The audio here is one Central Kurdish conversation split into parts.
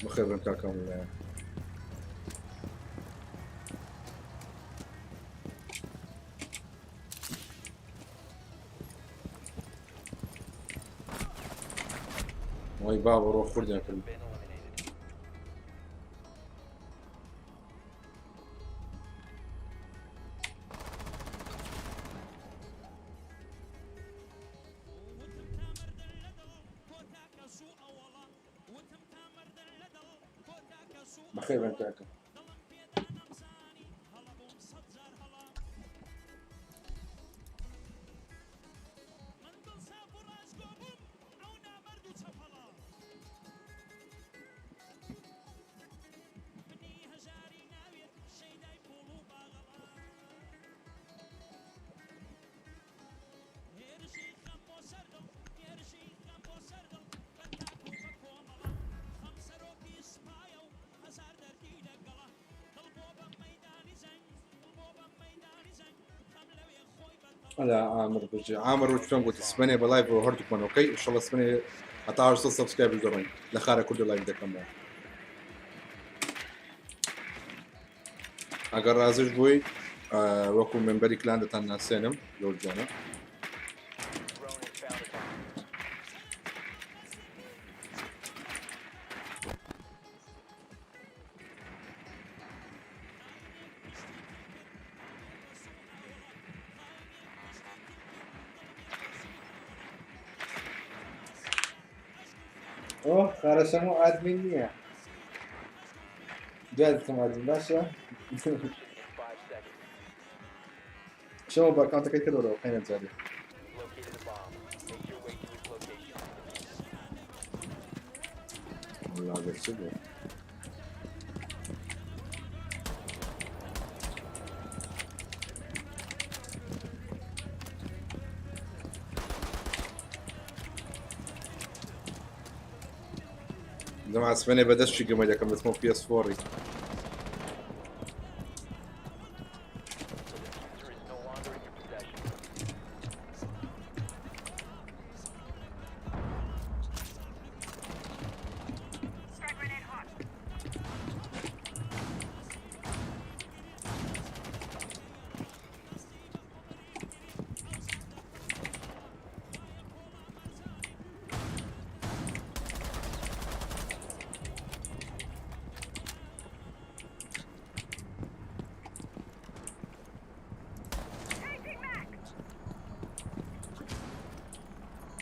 بەخێر بن کاکەم لە وای بابە ڕۆ خوردیان کرد. Been eliminated. بەخێر بن کاکە. لا عامر بجي عامر وش قلت سبني بلايف وهردكم اوكي ان شاء الله سبني هتا 10 سبسكرايب دەڕۆین لە خارە کوردە لایڤ دەکەمەوە ئەگەر ڕازش بووی وەکو ممبەری کلان دەتان ناسێنم زۆر جوانە. Drone has found a bomb. ئۆ خارەشەمە ئادمین نییە جادتم ئادمین باشە. In 5 seconds. شەوە بە ئەکاونتەکەی کردەوە قەینە جارێ. Located a bomb. Make your way to its location and defuse it. والله چ بوو؟ جەماعە سبەینێ بەدەستی گەمە دەکەم دەچمەوە PS4. The diffuser is no longer in your possession.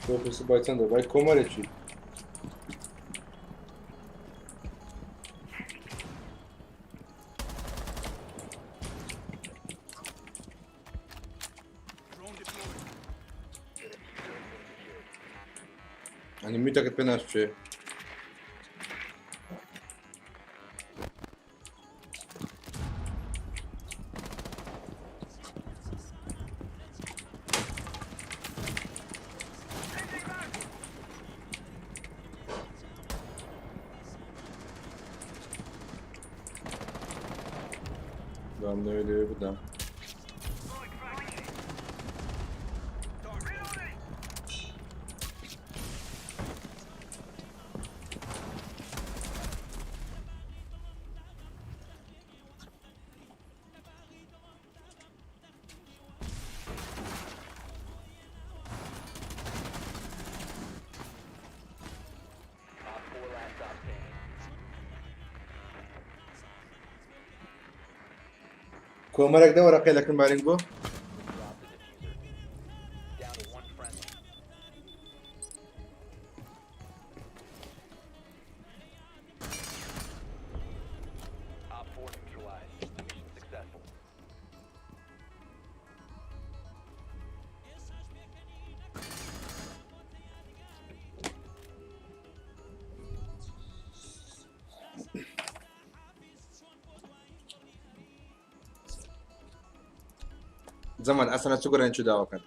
تۆ پرسی بای چەندە بای کۆمەرێکی The diffuser has been secured. ئەنی میوتەکەت پێ ناشچێ. دام لەوێ لەوێ بدەم. OpFor last stop standing. کۆمەرێک دە وەرەقەی لەکن بارین بۆ. Drop the diffuser. Down to one friendly. OpFor neutralized. Mission successful. زەمان ئەسەنە چ گۆرانی چ داوەکەن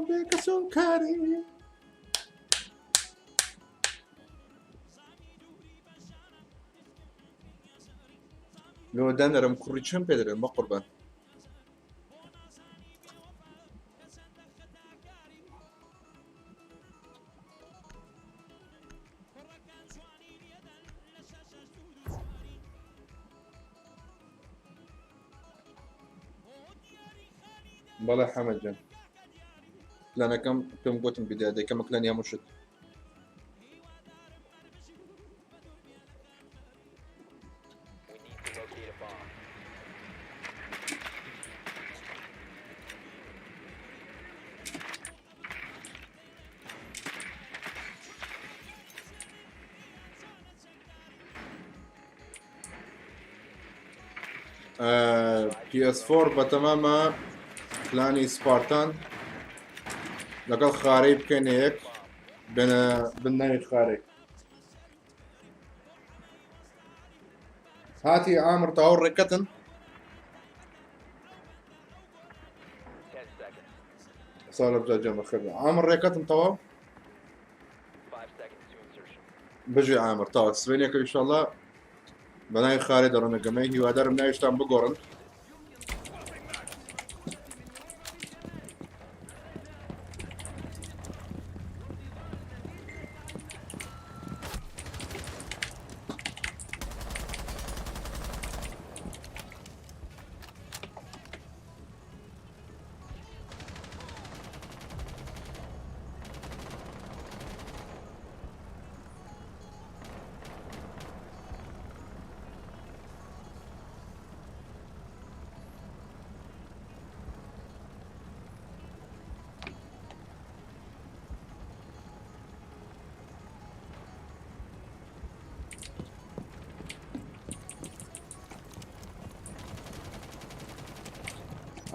بێکەسۆکاری. لۆ دانەرم کوڕی چەند پێ دەرێن بە قوربان. بەڵێ حەمەد جان پلانەکەم پێم گوتم بدە دەکەمە clan ی هەموو شت. We need to locate a bomb. PS4 بەتەمامە clan ی سپارتان لەگەڵ خارەی بکەینە یەک بێنە بن ناوی خارەی هاتی عامر تاوە ڕێکەتن. 10 seconds. ساڵە بجا جێ بەخێر بێ. عامر ڕێکەتم تەواو. 5 seconds to insertion. بژی عامر تەواو سبەینێکە ئینشاڵڵا بە ناوی خارێ دەڕۆنە گەمەی هیوادارم ناویشتان بگۆڕن.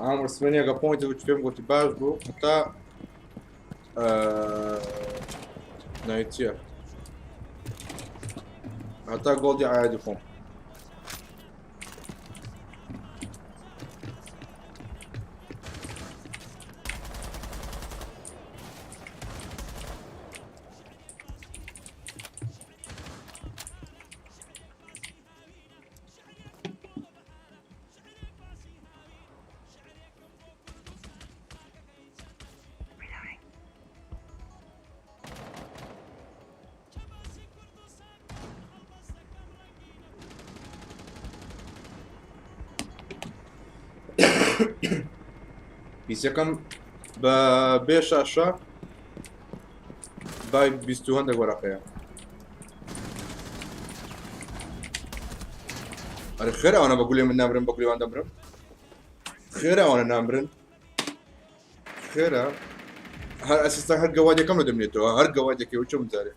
عامر سبەینێکە point وچ پێم گوتی باش بوو هەتا ناوی چییە هەتا gold ی عایدی خۆم. پیسەکەم بە بێ شاشە بای 20 و هەندێک وەرەقەیە. ئەرێ خێرە ئەوانە بە گولێ من نامرن بە گولێوان دەمرم خێرە ئەوانە نامرن خێرە هەر ئەسیستا هەر گەوادەکەم لە دەمێتەوە هەر گەوادێکی و چۆم جارێ.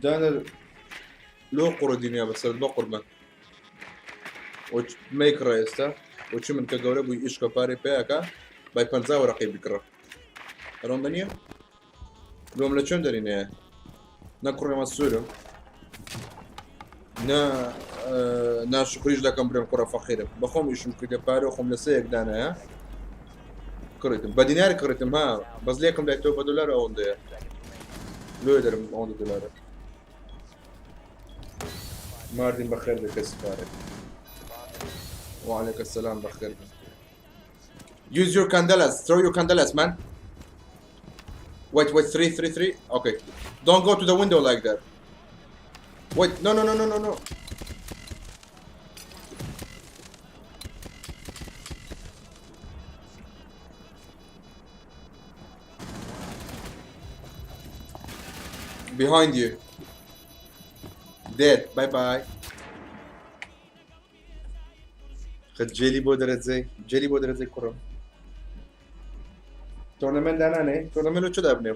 دانە لۆ قوڕ دنیا بەسەر بە قوربان مەیکڕە ئێستا وچ من کە گەورە بووی ئیشکە پارەی پیاکە بای پ وەرەقەی بکڕە ئەرۆندە نییە لۆم لە چۆن دەرینەیە نە کوڕێمە سوورم نە ناشکریش دەکەم برێم کوڕە فەقیرم بەخۆم ئیشم کردە پارە خۆم لە سەیەک دانایە کڕیتم بە دینار کڕیتم ها بەس لێکم دایتەوە بە دۆلار ئەوەندەیە لۆیە دەرم ئەوەندە دۆلارە ماردین بەخێر بێ کەسی پارێک. وعليك السلام بخير. Use your candelas. Throw your candelas, man. Wait, wait, three, three, three. Okay. Don't go to the window like that. Wait, no, no, no, no, no, no. Behind you. Dead. Bye bye. خد جێلی بۆ دەرەجەی جێلی بۆ دەرەجەی کوڕم tournament دانانێ tournament لۆ چ دابنێ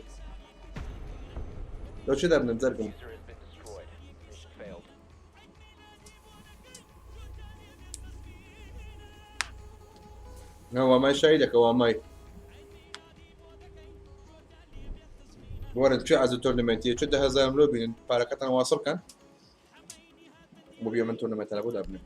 لۆ چ دابنێم زەرگم. Diffuser has been destroyed. Mission failed. نا وامای شایی دەکە وامای وەرن چ ئازە tournament یە چ 10,000 لۆ بینن پارەکەتان واسڵ کەن بۆ بێ من tournament ە بۆ دابنێ.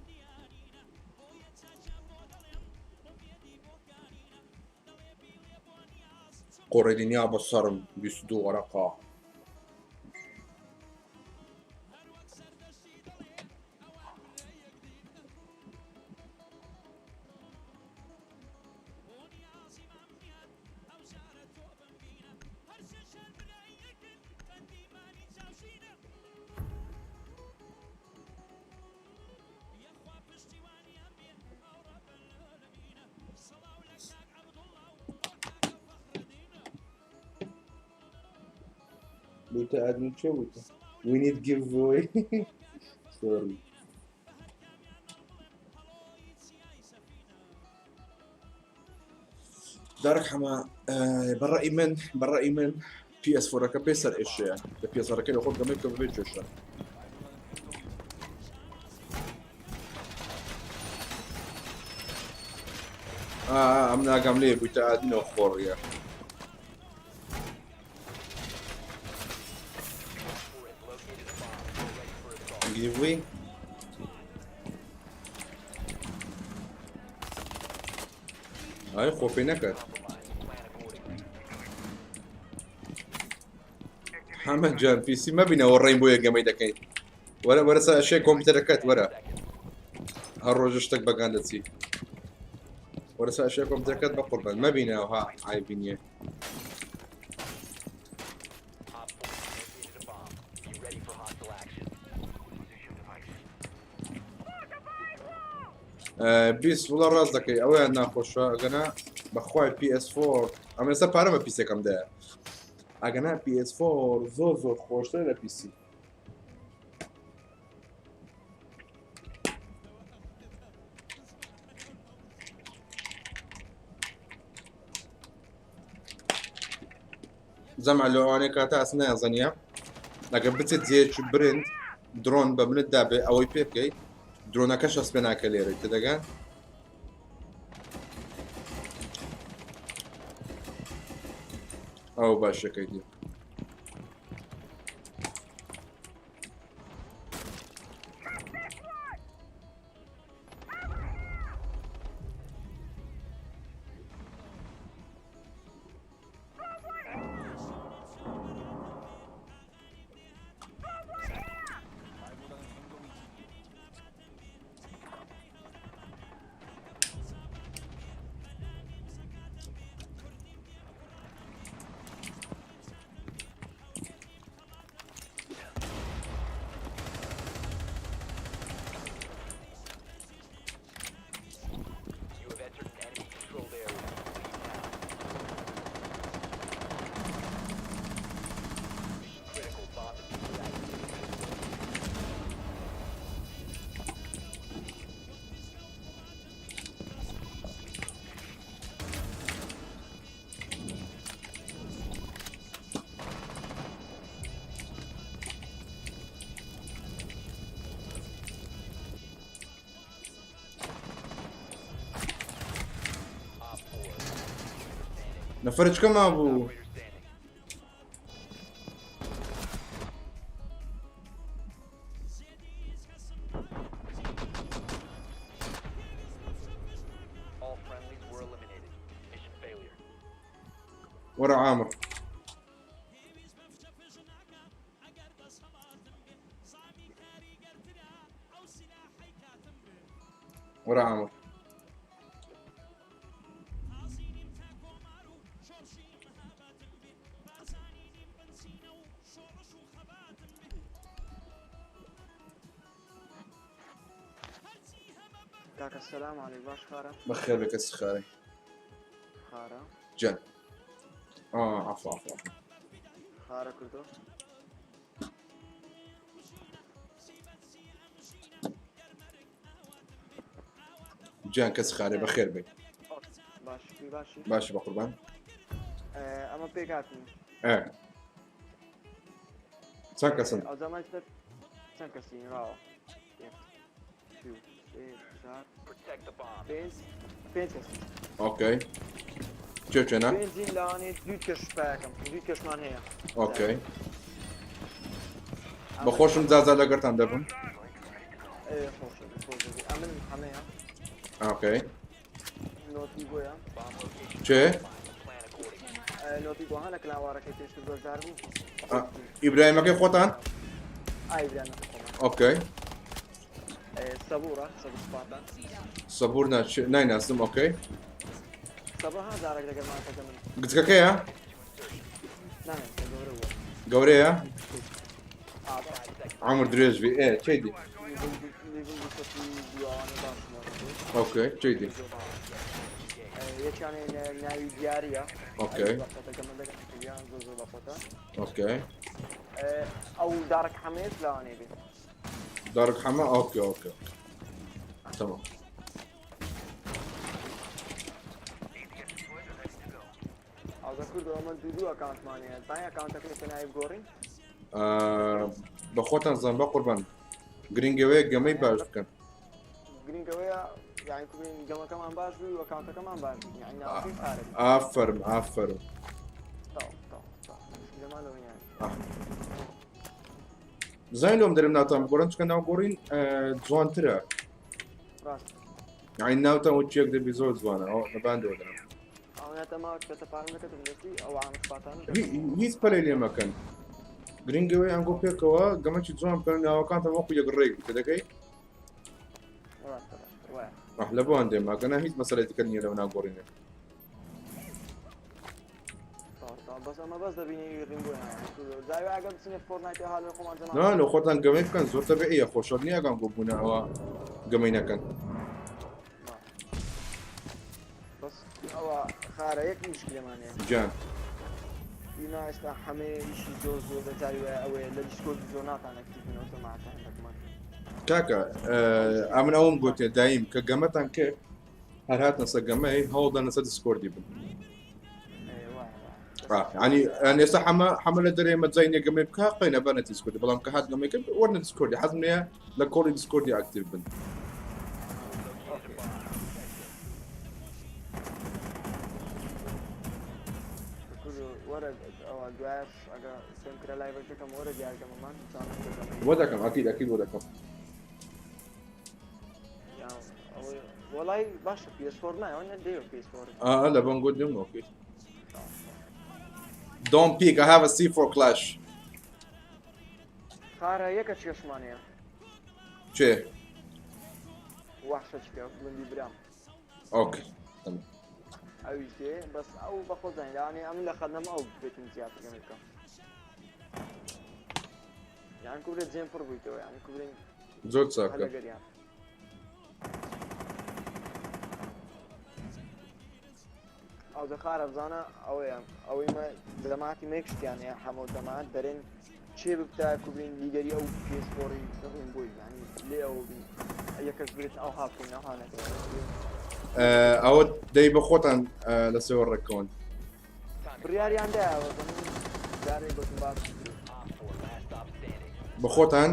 قۆڕی دنیا بە سەرم 22 وەرەقا. بوویتە ئەدمین چێ بوویتە We need giveaway. Sorry. دارک حەمە بەڕئی من بەڕئی من PS فۆرەکە بێ سەر ئێشەیە لە پێسەرەکەی لە خۆت گەمەی کە بێ کێشە. ئەم ناگەم لێ بوویتە ئادنەوە خۆڕیە. گیڤوی ئای خۆ پێ نەکرد. حەمە جان پیسی مەبینەوە ڕێین بۆ یەک گەمەی دەکەین. وەرە وەرە سەر ئەشیای کۆمپیوتەرەکەت وەرە. هەر ڕۆژە شتێک بەگان دەچی. وەرە سەر ئەشیای کۆمپیوتەرەکەت بە قوربان مەبینەوە ها عیبی نییە. Op 4 located a bomb. Be ready for hostile action. بیست وڵا ڕاست دەکەی ئەوەیان ناخۆشە ئەگەنا بەخوای PS4 ئەمە ئێستا پارە بە پیسەکەم دایە ئەگەنا PS4 زۆر زۆر خۆشترە لە پیسی. زەمع لە ئەوانەیە کاتە ئەس نازانیە ئەگەر بچێت جێیەکی برند درۆن بە منت دابێ ئەوەی پێ بکەیت درۆنەکەش هەست پێ ناکە لێرە تێدەگەن. ئەو باشەکەی دی. You have entered an enemy controlled area. Leave now. Mission critical. Bomb diffuser activated. Op 4. Standing. نەفەرچکە مابوو. Operator standing. All friendlies were eliminated. Mission failure. وەرە عامر. وەرە عامر. کاکە سلام علیک باش خارە. بەخێر بێ کەسی خارەی. خارە. جان. ئا عفو عفو عفو. خارە کردو. جان کەسی خارێ بەخێر بێ. باشی باشی. باشی بە قوربان. ئەمە پێکاتین. ئێ. چەند کەسن؟ ئەو زەمای چەند کەسین ڕاوە؟ یەک، دوو، سێ، چوار، Protect the bomb. پێنج، پێنج کەسین. ئۆکەی. چێ چێنە؟ پێنجین لەوانەیە دوو کەش پاکەم، دوو کەشمان هەیە. ئۆکەی. بە خۆشم جازا لەگەرتان دەبم. ئێ خۆشە خۆش دەبی. ئەمن حەمەیە. ئۆکەی. نۆتی بۆیە. Bomb location چێ؟ compromised. Plan accordingly. نۆتی گۆهان لە کلاوارەکەی پێشتر بەشدار بوو. ئیبراهیمەکەی خۆتان؟ ئا ئیبراهیمەکەی خۆمان. okay. سەبوورە، سەبوور سپاتان. سەبوور نا نایناسم okay. سەبوور ها جارێک لەگەڵمان کە من. گچکەکەیە؟ نا نا گەورە بووە. گەورەیە؟ عمر درێژ بی ئێ چی دی؟ okay چی دی؟ یەکیان ناوی دیاریە. okay. okay. ئەو دارک حەمێش لەوانەیە بێ. دارک حەمە okay okay تمام. ئەوجا کوردەوە ئەمە دوو دوو account مان هەیە زانی account ەکەی کە ناوی بگۆڕین. بە خۆتان زان بە قوربان گرنگەوەیە گەمەی باش بکەن. گرنگەوەیە یعنی کوبین گەمەکەمان باش بوو و account ەکەمان باش بوو یعنی ناوەکەی خارە بی. ئافەرم ئافەرم. تەواو تەواو تەواو مشکلەمان لەوە نییە. زانی لۆم دەرم ناوتان بگۆڕن چونکە ناو گۆڕین جوانترە. ڕاست. یعنی ناوتان وەک یەک دەبی زۆر جوانە ئەو لەباندەوە دەرم. هیچ پەلەی لێ مەکەن گرنگەوەی ئەنگۆ پێکەوە گەمەکی جوان بکەن ناوەکانتان وەکو یەک ڕێک بکە دەکەی لە بۆ هەندێ ماگەنا هیچ مەسەلەی دیکە نییە لەو ناگۆڕینێ. نا لە خۆتان گەمەی بکەن زۆر تەبیعیە خۆشەر نییە ئەگەن گۆ بوونە ئەوە گەمەی نەکەن. بەس ئەوە خارە یەک مشکلەمان هەیە گیان. ئیمە ئێستا حەمەیە ئیشی زۆر زۆر لە جاری وایە ئەوەیە لە Discord زۆر ناتان active بن ئەو جەماعەتە هەندێکمان. کاکە ئەمن ئەوم گوتێ دایم کە گەمەتان کرد هەر هاتنە سەر گەمەی هەوڵدان لەسەر Discord ی بن. ینی ئێستا حەمە حەمە لە دەرێ مەجای نیە گەمەی بکە قەینە بەنە Discord ی بەڵام کە هات گەمەی کرد وەرنە Discord ی حەزم لێیە لە call ی Discord ی active بن. بۆ دەکەم ئەکید ئەکید بۆ دەکەم. وەڵای باشە PS4 نایەوە نە دەیەوە PS4. ئا لە بەنگۆ دێم okay. Don't peek, I have a C4 clash. خارە یەکە چێشمان هەیە. چێ؟ وەحشە چکە گوندی برام. okay. تمام. ئەویش دێ بەس ئەو بەخۆ زانین لەوانەیە ئەمن لە خەدنەم ئەو بێتم زیاتر گەمە بکەم. یان کوبرێ جێم پڕ بوویتەوە یان کوبرێن زۆر چاکە. هەلەگەریان. ئەوجە خارە بزانە ئەوەیە ئەوەی مە جەماعەتی مێک شتیان هەیە حەمە و جەماعەت دەرێن چێ ببتە کوبرین لیدەری ئەو پێسپۆڕی ڕوون بۆی یعنی لێ ئەوە بی یەکەش برێت ئەو ها بکەین ئەو ها نەکەین. ئەوە دەی بە خۆتان لەسەر ڕێککەون. بڕیاریان دایەوە جارێ گوتم باس بە خۆتان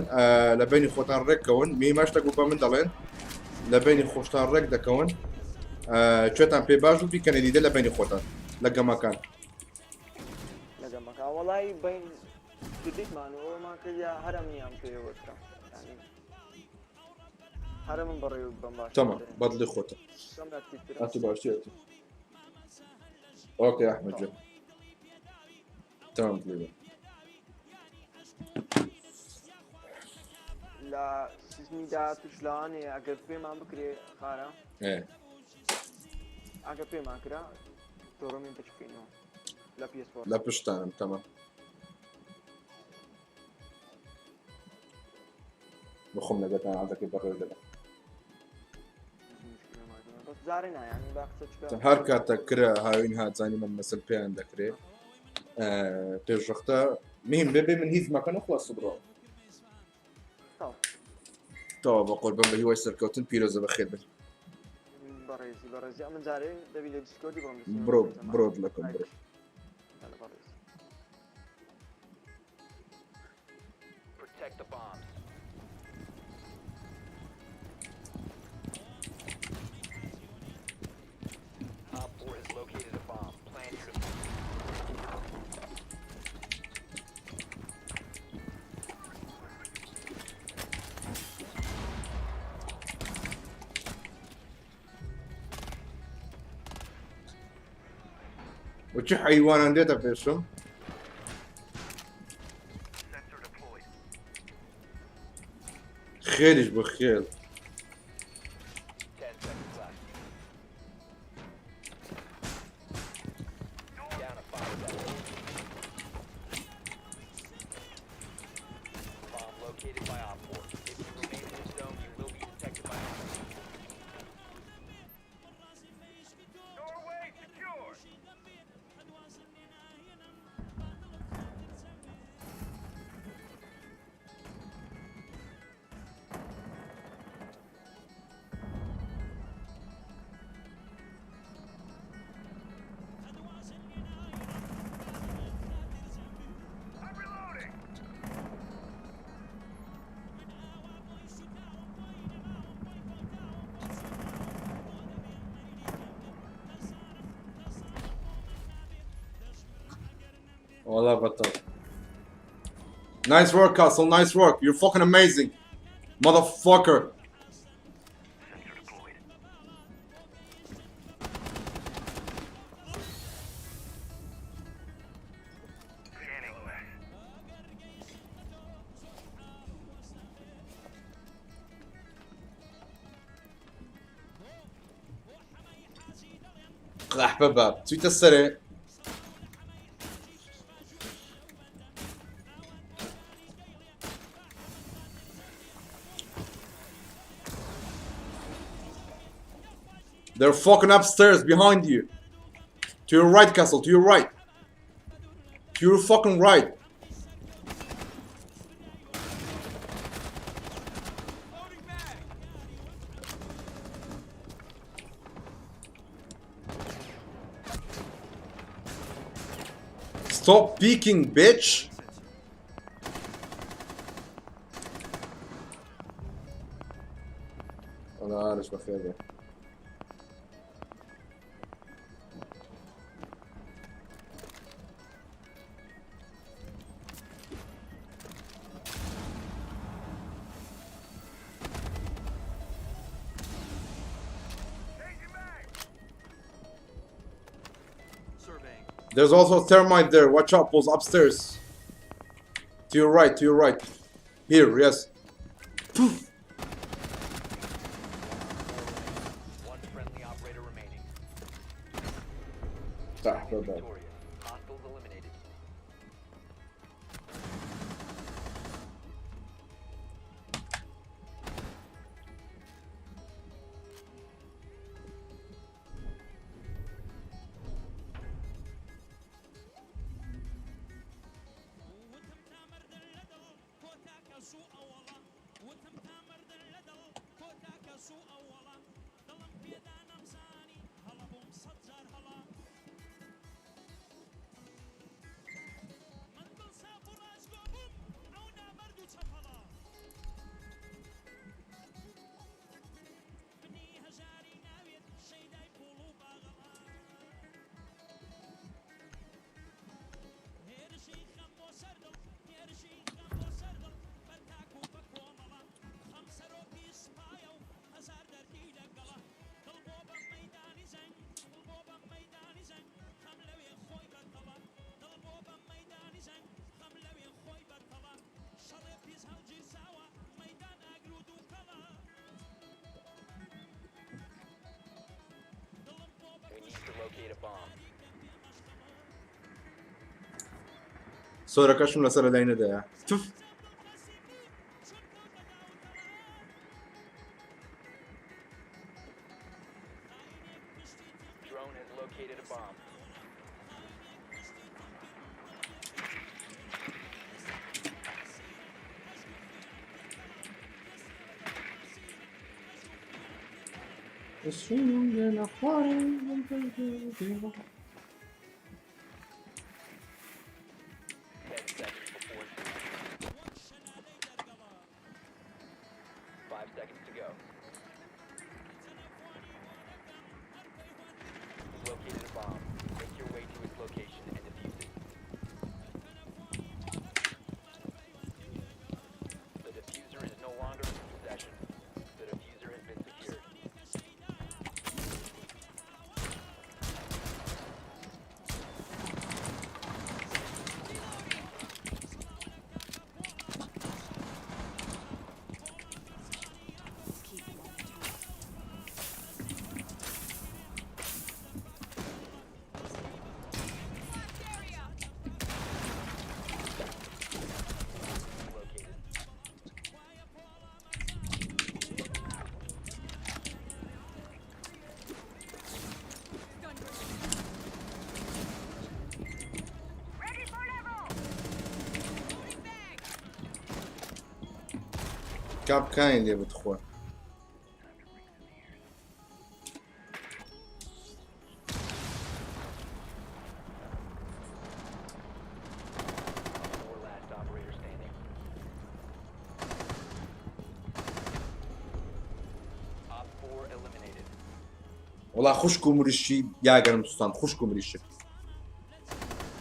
لە بینی خۆتان ڕێککەون میمە شتێک بوو بە من دەڵێن لە بینی خۆشتان ڕێک دەکەون کوێتان پێ باش و بیکەنە دیدە لە بینی خۆتان لە گەمەکان. لە گەمەکان وەڵای بین کردیتمان و ئەومان کردیا هەر ئەمنیان پێ وەرکەم هەرە من بەڕێ بەم باش. تەمام بەدڵی خۆتە. ئەتو باشی ئەتو. okay ئەحمەد جان. تمام دڵی. لە season ی داهاتوش لەوانەیە ئەگەر پێمان بکرێ خارە ئەگەر پێمان کرا tournament ێک بکەینەوە لە PS لە پشتانم تەمام بخۆم لەگەتان عادەکەی بەڕێو دەبم. هەر کاتە کرا هاوین هات زانی من مەسل پێیان دەکرێ پێشڕەختە مهم بێ بێ من هیچ مەکەن و خلاص بڕۆ. تەوا بە قوربان بە هیوای سەرکەوتن پیرۆزە بەخێر بن. بەڕێزی بەڕێزی ئەمن جارێ دەبی لە Discord ی بڕۆم بڕۆ بڕۆ دڵەکەم بڕۆ. Protect the bombs. Op 4 has located a bomb. Plan your defense. و چ حەیوانان دێتە پێشم. خێلیش بە خێل. والله بطل. Nice work, Castle. Nice work. You're fucking amazing. Motherfucker. قەحپە باب چویتە سەرێ. They're fucking upstairs behind you. To your right, Castle, to your right. To your fucking right. Stop peeking, bitch. أنا عارف بخير. There's also a thermite there. Watch out, Bulls upstairs. To your right, to your right. Here, yes. Poof. One friendly operator remaining. Ah, bye bye. Victorious. Hostiles eliminated. We need to locate a bomb. سۆرەکەشم لەسەر لای نەدایە. تف. Drone has located a bomb. 10 seconds before insertion. 5 seconds to go. You've located a bomb. Make your way to its location and defuse it. The defuser is no longer in possession. The defuser has been secured. کاپکانی لێ بتخۆن. وڵا خوشک و مریشی یاگەرم سوستان خوشک و مریشک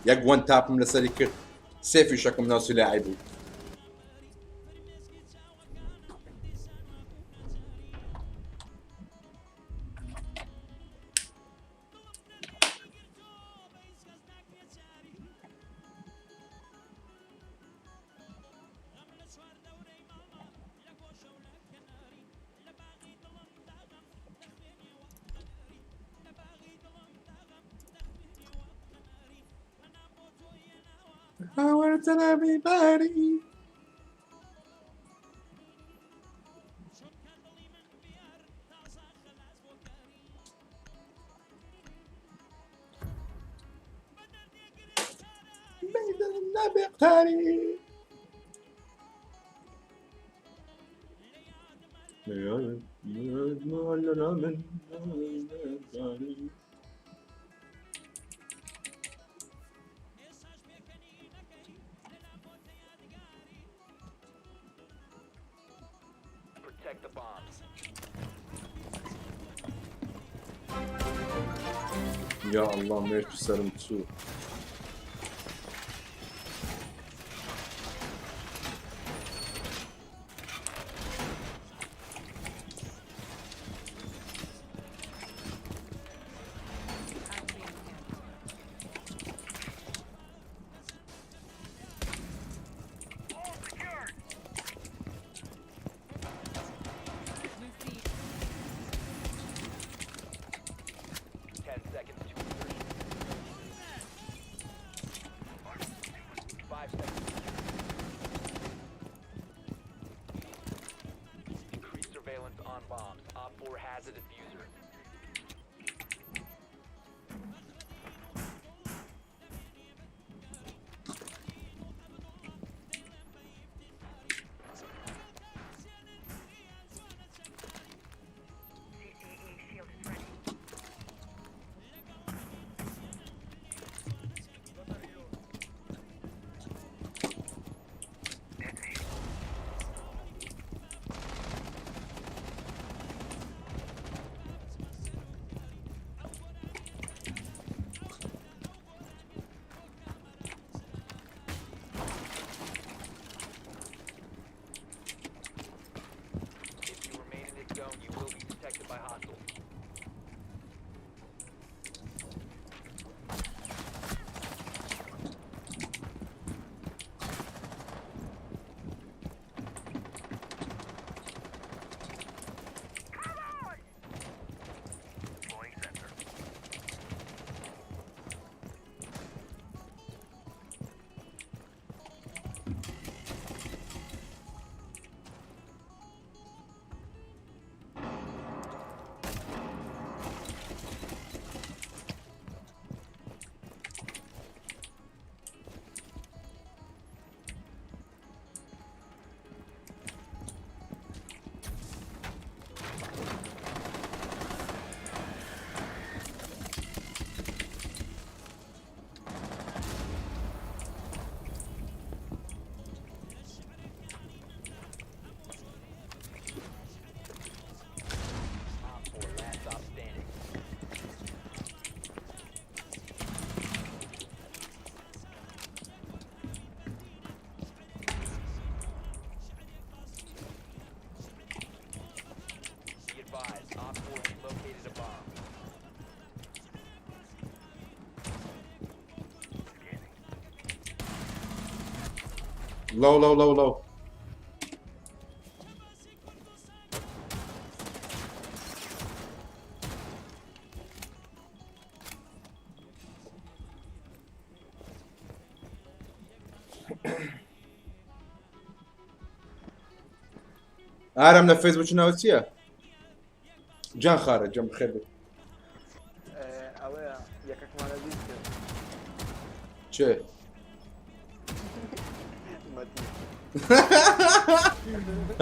یەک وەن تاپم لەسەری کرد سێ فیشەکم ناو سلاحی بوو. Everybody. Protect the bombs. یا الله مێشک سەرم چوو. 10 seconds to insertion. 5 seconds. Increase surveillance on bombs. Op 4 has a defuser. If you remain in this zone, you will be detected by hostiles. Op 4, last stop standing. Be advised, Op 4 has located a bomb. Low, low, low, low. ئارام لە فەیسبوک ناوت چییە؟ جان خارە جەم بخێر بێت. ئەوەیە یەکەکمان لە بیر کرد. چێ؟ مەتی.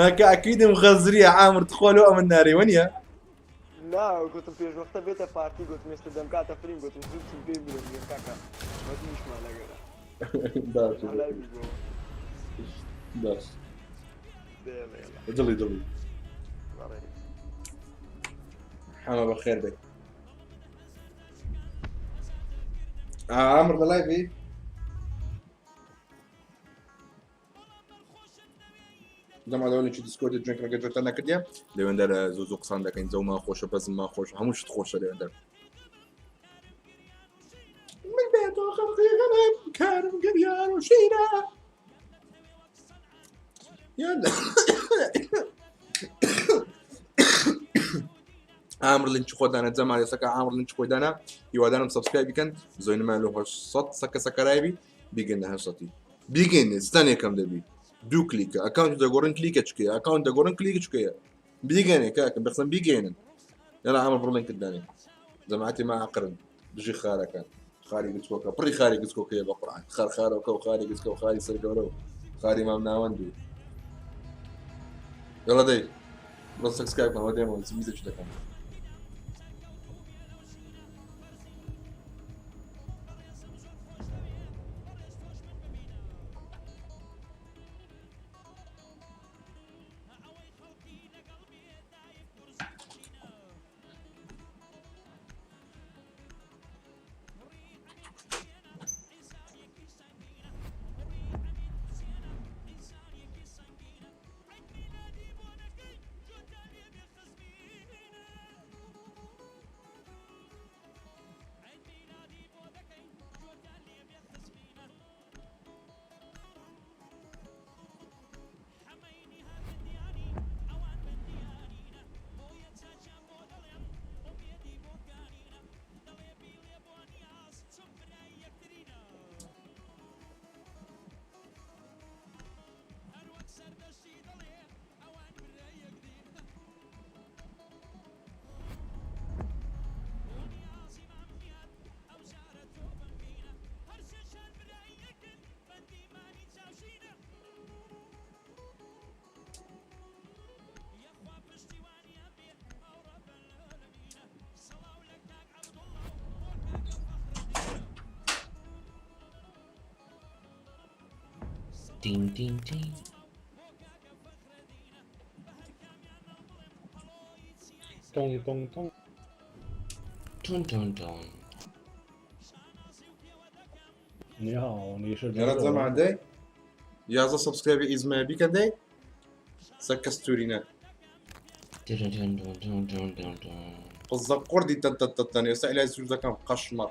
هەکە ئەکیدم غەزریە عامر تخوا لۆ ئەمن نارێ وەنیە؟ نا گوتم پێش وەختە بێتە پارتی گوتم ئێستا دەمکاتە فریم گوتم زوو بچم پێی بڵێم گوتم کاکە وەت ئیشمان لەگەرە باش هەلای بوو باش دێڵێ يلا دڵی دڵی بەڕێ حەمە بەخێر بێ عامر لە لایڤی دەما لەوەنێکی دیسکۆردی جوێنکردنەکە جۆتە نەکردیە لەوێندەر زوو زوو قسان دەکەین زەومان خۆشە بەزممان خۆشە هەموو شت خۆشە لەوێندەر من بێتۆ خەڵقی غەرب کارم گریان و شیرە یان عامر لینکی خۆدانە جەمال ێسەکە عامر لینکی خۆی دانا هیوادارم subscribe بکەن زۆینمان لۆ 800 سەکە سەکەرایبی بیگەنە 800 بیگەینێ ستانێکم دەبی دوو کلیکە account دەگۆڕن کلیکە چکەیە account دەگۆڕن کلیکە چکەیە بیگەنێ کاکە بەخسم بیگەێنن یالا عامر بڕ لینکت دانێ جەماعەتی ما عقرن بژی خارەکان خاری گچکۆکە پڕی خاری گچکۆکەیە بە قورعان خار خارەکە و خاری گچکە و خاری سەرگەورە و خاری مام ناوەند و یاڵا دەی بڕۆ subscribe کەمەوە دێمەوە میزێکی دەکەم. دین دین دین. تۆنگ تۆنگ تۆنگ. تون تون تون. 你好，你是 یاڵا 中国 جەماعە 人？ دەی 11 subscribe ی ئیزمە بیکەن دەی سەکە ستورینە تون تون تون تون تون تون تون. قزە قوردی تەن تەن تەن تەن ئێستا ئیلای سوور دەکەم قەشمەڕ.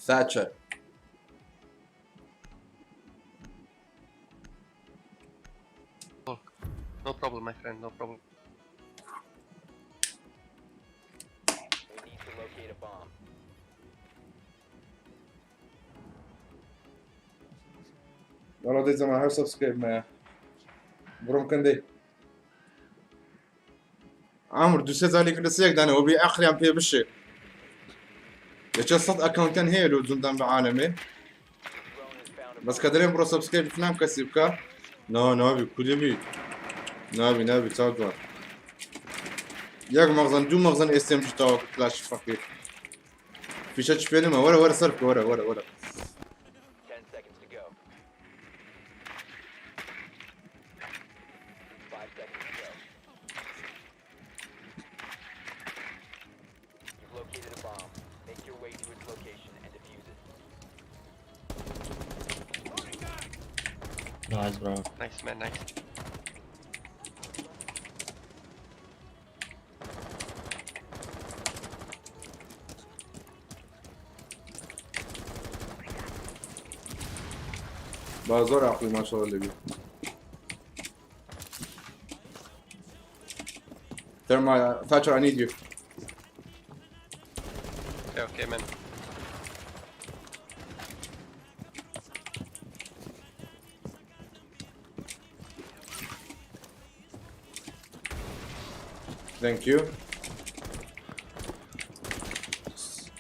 Thatcher. No problem, my friend, no problem. We need to locate a bomb. یاڵا دەی جەماعە هەر subscribe مایە بڕۆم کەن دەی عامر دوو سێ جارێک لە سێک دانەوە بێ عەقڵیان پێ بشێ یەکێ 100 ئەکاونتیان هەیە لۆ جوندان بە عالەمێ Drone has found a بەس bomb. کە دەرێن بڕۆ subscribe فلان کەسی بکە نا نابی کودێ بی نابی نابی چاو جوان یەک مەغزەن دوو مەغزەن ئێستێم شتاوە کلاش فەقیر فیشە چ پێ نەما وەرە وەرە سەر بکە وەرە وەرە وەرە 10 seconds to go. 5 seconds to go. You've located a bomb. Make your way to its location and defuse it. Nice bro. Nice, man, nice. با زۆر عقلی ماشەڵە لێبی Thermite, Thatcher, I need you. Okay, okay, man. Thank you.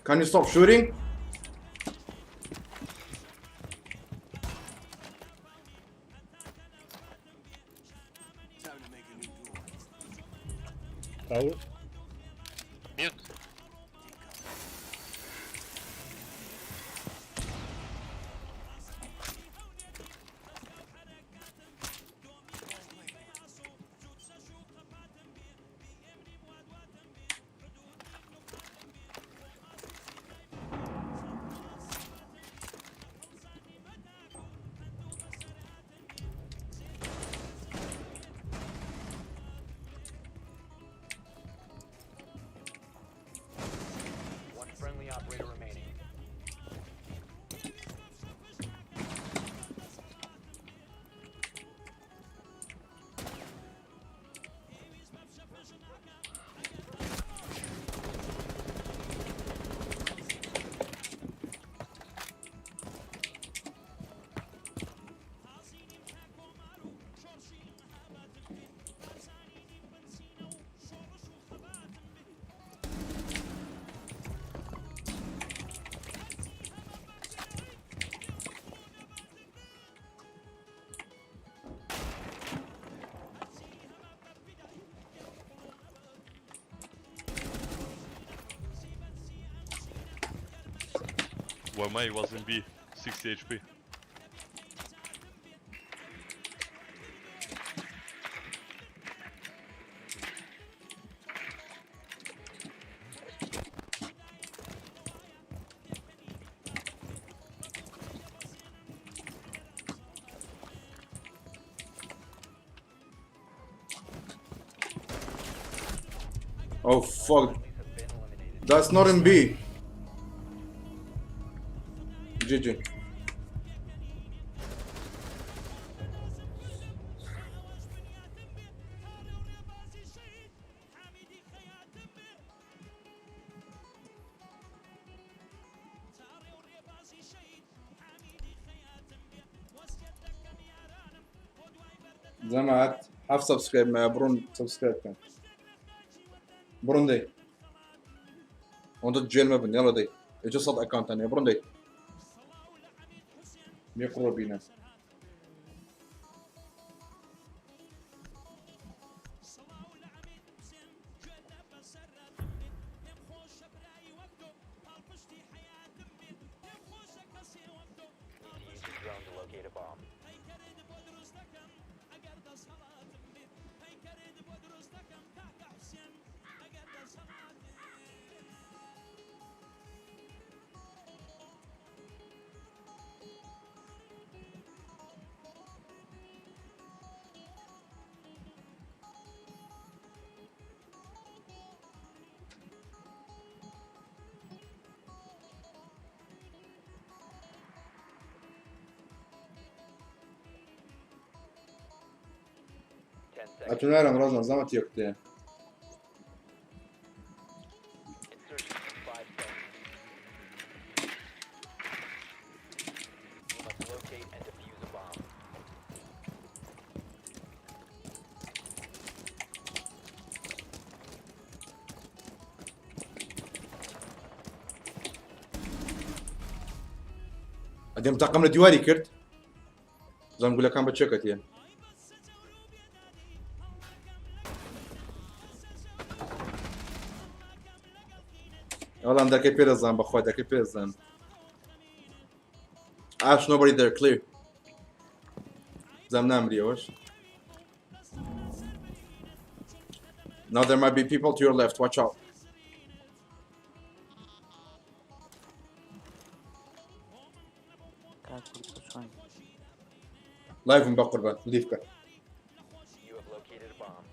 Can you stop shooting? Tower. Mute. One friendly operator remaining. Wamai was in B, 60 HP. Oh fuck. That's not in B. GG. جماعة حف سبسكرايب مع برون سبسكرايب كان برون دي وانت جيل مبن يلا دي اجى صد اكونت ثاني برون دي يقرب بينا. Need to use your drone to locate a bomb. 10 seconds. ئەتونارم ڕازم زەمەت یەکتێ. Insertion in 5 seconds. You must locate and defuse a bomb. ئەدێم تاقم لە دیواری کرد زەم گولەکان بە چێکەتیە. وەڵام دەکەی پێ دەزان بەخوا دەکەی پێ دەزان. Ash, nobody there, clear. زەم نامریەوەش. Now there might be people to your left, watch out. لايفم بە قوربان لیف بکە. You have located a bomb.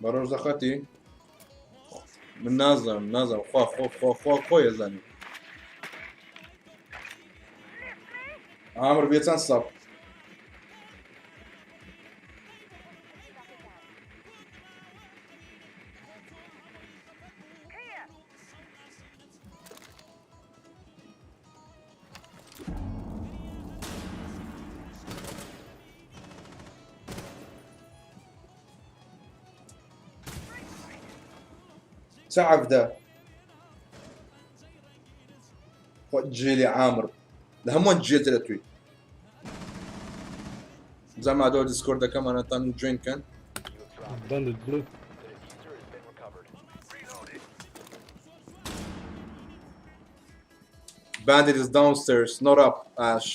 بە ڕۆژ دەخەتی من نازانم نازانم خوا خۆ خۆ خۆ خۆی ئەزانی. عامر بێ چەند سەب. چ عەبدە خۆ جێلی عامر لە هەمووان جێتر لە توی بزانم ئادەوە دیسکۆردەکەمانە تان جوین کەن. You have dropped the Bandit blue. The diffuser has been recovered. Bandit is downstairs, not up, Ash.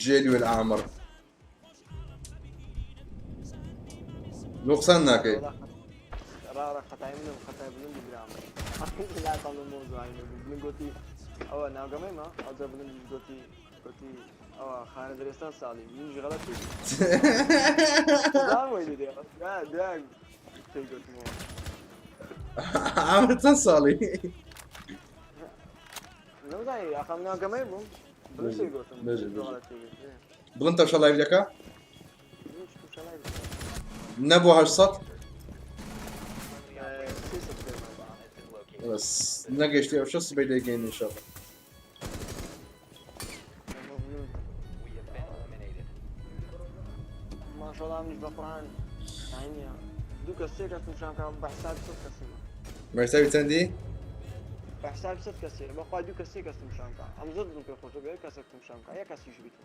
جێلی والعامر نقصان ناکەی. ڕاڕە خەتای منم خەتای بلند برام لا تاڵم مۆزوعی من گوتی ئەوە ناوگەمەی ما ئەوجا بلند گوتی گوتی ئەوە خانە دەرێستان ساڵی منیش غەڵەت پێی زان وەی لێ دا پێی گوتمەوە. عامر چەند ساڵی؟ نەمزانی ئاخە من ناوگەمەی بووم بلند پێی گوتم بژی، بژی. غەڵەت پێی گوت. بڵند تەمشا لایڤ دەکا؟ منیش تووشە لایڤ نەبوو 800؟ 300 پێمان. Bomb has been located. بەس نەگەشتی ئەو شەست سبەی دەیگەین ئینشاڵڵا. We have been eliminated. ماشەڵا منیش بە قورئان نییە دوو کەس سێ کەس تووشان کە بە حسابی 100 کەسیمە. بە حسابی چەندی؟ بە حسابی 100 کەسێ بەخوا دوو کەس سێ کەس تووشان کە ئەم زۆر دڵم پێ خۆشە بێ کەسێک تووشان کە یە کەسیش بیت.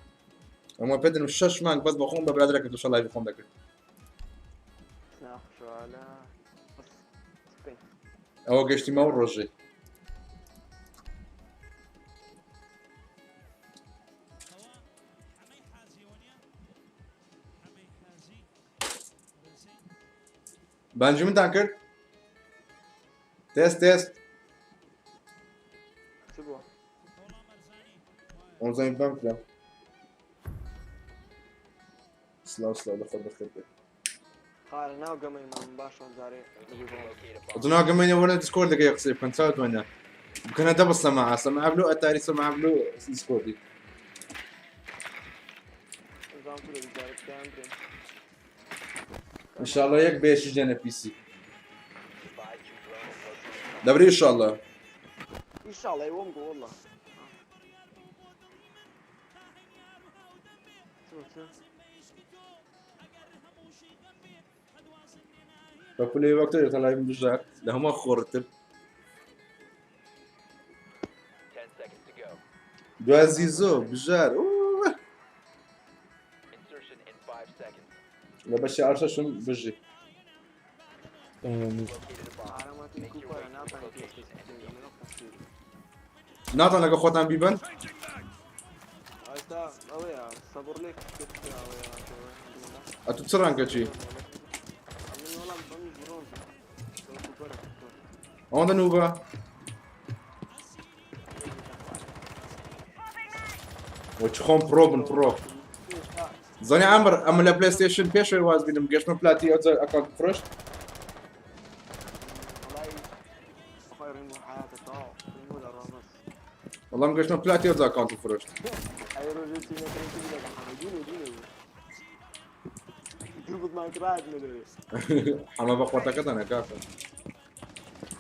ئەمە پێ دەنم شەش مانگ بەس بە خۆم بە برادەرەکە تووشە لایڤی خۆم دەکرد. ناخۆشەوە بەس بکەین. ئەوە گەشتیمەوە ڕۆژێ. بانجی منتان کرد؟ تێست تێست. چ بووە؟ ئەوزانی بانگ کرا. سلاو سلاو لە خۆت بەخێر بێ. خارە ناو گەمەی من باشە جارێ Proceed to locate a bomb. ئەتو ناگەمەینە وەرە دیسکۆرد دەکەی قسەی بکەن چاوتوانە بکەنە دەبە سەماعە سەماعە بلو ئەتاری سەماعە بلو دیسکۆردی. زان کورە جارێ بکەیان برێن. ئینشاڵڵا یەک بەیەشیش دێنە پیسی. Advise your drone has located a bomb. دەبری ئینشاڵڵا. ئینشاڵڵا ئەی وەم گۆ والله. چ بوو، چ؟ بە پولەی وەکتە دێتە لای من بژار لە هەموو خۆڕتر. 10 seconds to go. دوای زیزۆ بژار ئووه. Insertion in 5 seconds. لە بەشی ئارشەشم بژی. Located a bomb. ئاراماتی Make your کوپەرە way to its ناتوانێت location and defuse it. ناتان لەگە خۆتان بیبەن؟ ئێستا ئەوەیە سەبر لێک ئەوەیە ئەتو چ ڕەنگە چی؟ من وەڵام بەمیش برۆنزم کوپەرە. ئەوەندە نوبە؟ وە چ خۆم پرۆ بن پرۆ. زانی عامر ئەمە لە پلەیستەیشن پێشەوەی واز بینم گەشتمە پلاتی ئەو ئەکاونت فرۆشت. وەڵای بەخوای ڕینگۆ حیاتە تەواو ڕینگۆ دەڕوا بەس. وەڵام گەشتمە پلاتی ئەو ئەکاونت فرۆشت. ئەی ڕۆژێ چی نەکرێت چی لەگە حەمە دوونێ دوونێ بوو دوو بوتمان کرایەت لەوێ. حەمە بە خۆتەکەتانە کاکە.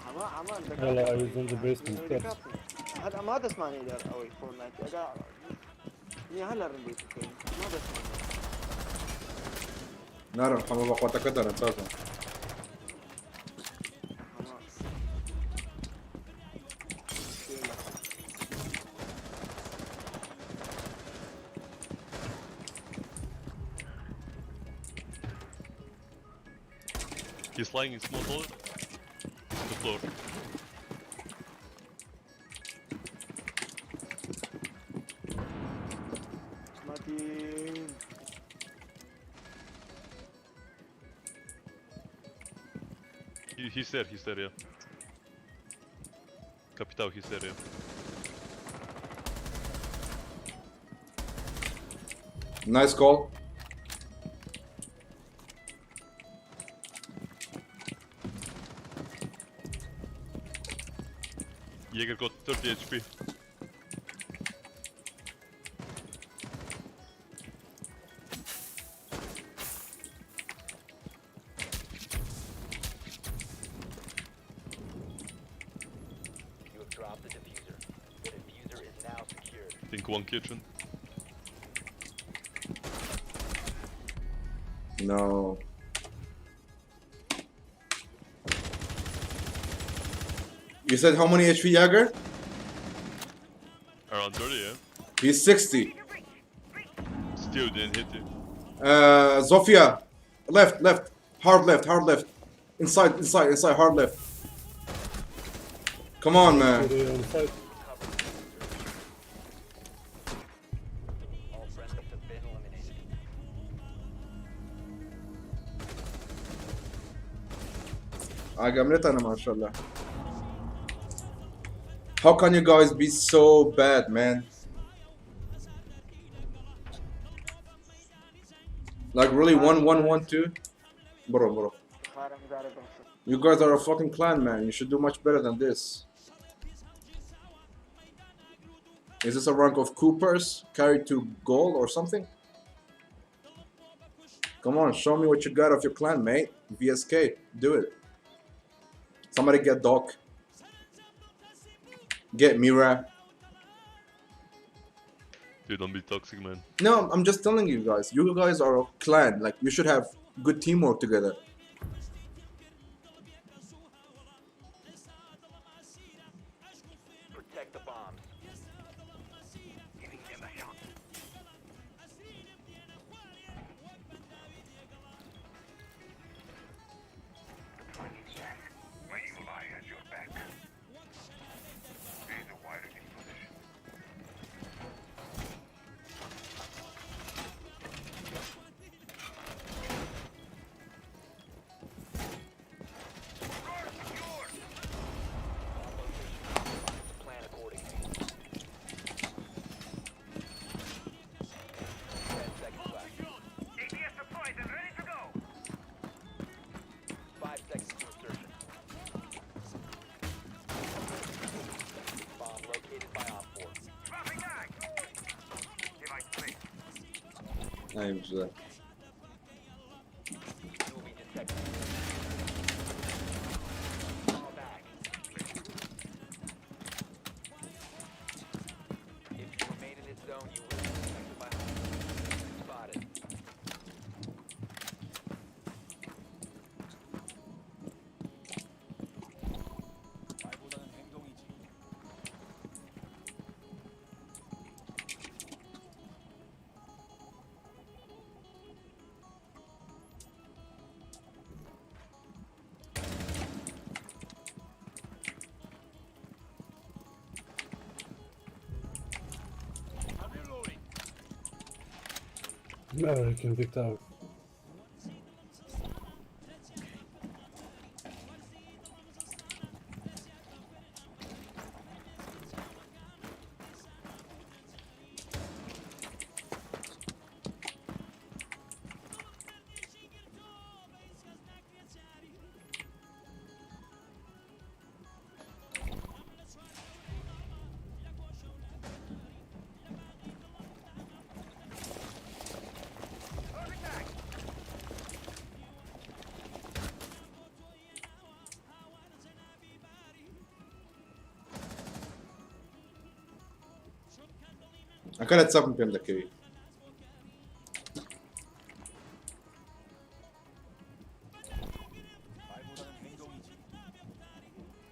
حەمە حەمە Hello, I was on the basement steps. هەر ئەما دەستمانی دەر ئەوەی فۆرنایت ئەگا نییە هەر لە ڕینگۆی بکەین ما دەستمانی. نارم حەمە بە خۆتەکەتانە چاکە. حەمە He's lying in small toilet. He's on the floor. ماتین He's there, he's there, yeah. Capitao, he's there, yeah. Nice call. Jäger got 30 HP. You have dropped the diffuser. The diffuser is now secured. Think one kitchen. No. You said how many HP Jagger? Around 30, yeah? He's 60. Still didn't hit it. Zofia, left, left, hard left, hard left, inside, inside, inside, hard left. Come on, man. They on site. All friendlies have been eliminated. عجبني انا ما شاء الله. How can you guys be so bad, man? Like really 1-1-1-2? Bro, bro. خارم زارە بەخشە You guys are a fucking clan, man. You should do much better than this. Is this a rank of Coopers carried to goal or something? Come on, show me what you got of your clan, mate. VSK, do it. Somebody get Doc. Get Mira. Dude, don't be toxic, man. No, I'm just telling you guys. You guys are a clan. Like, you should have good teamwork together. Protect the bombs. Plan accordingly. 10 seconds left. 5 seconds to insertion. Bomb located by Op 4. I'm just... You will be detected. Fall back. If you remain in this zone, you will be detected by spotted. American picked out. ئەکەرە چەپم پێم دەکەوی.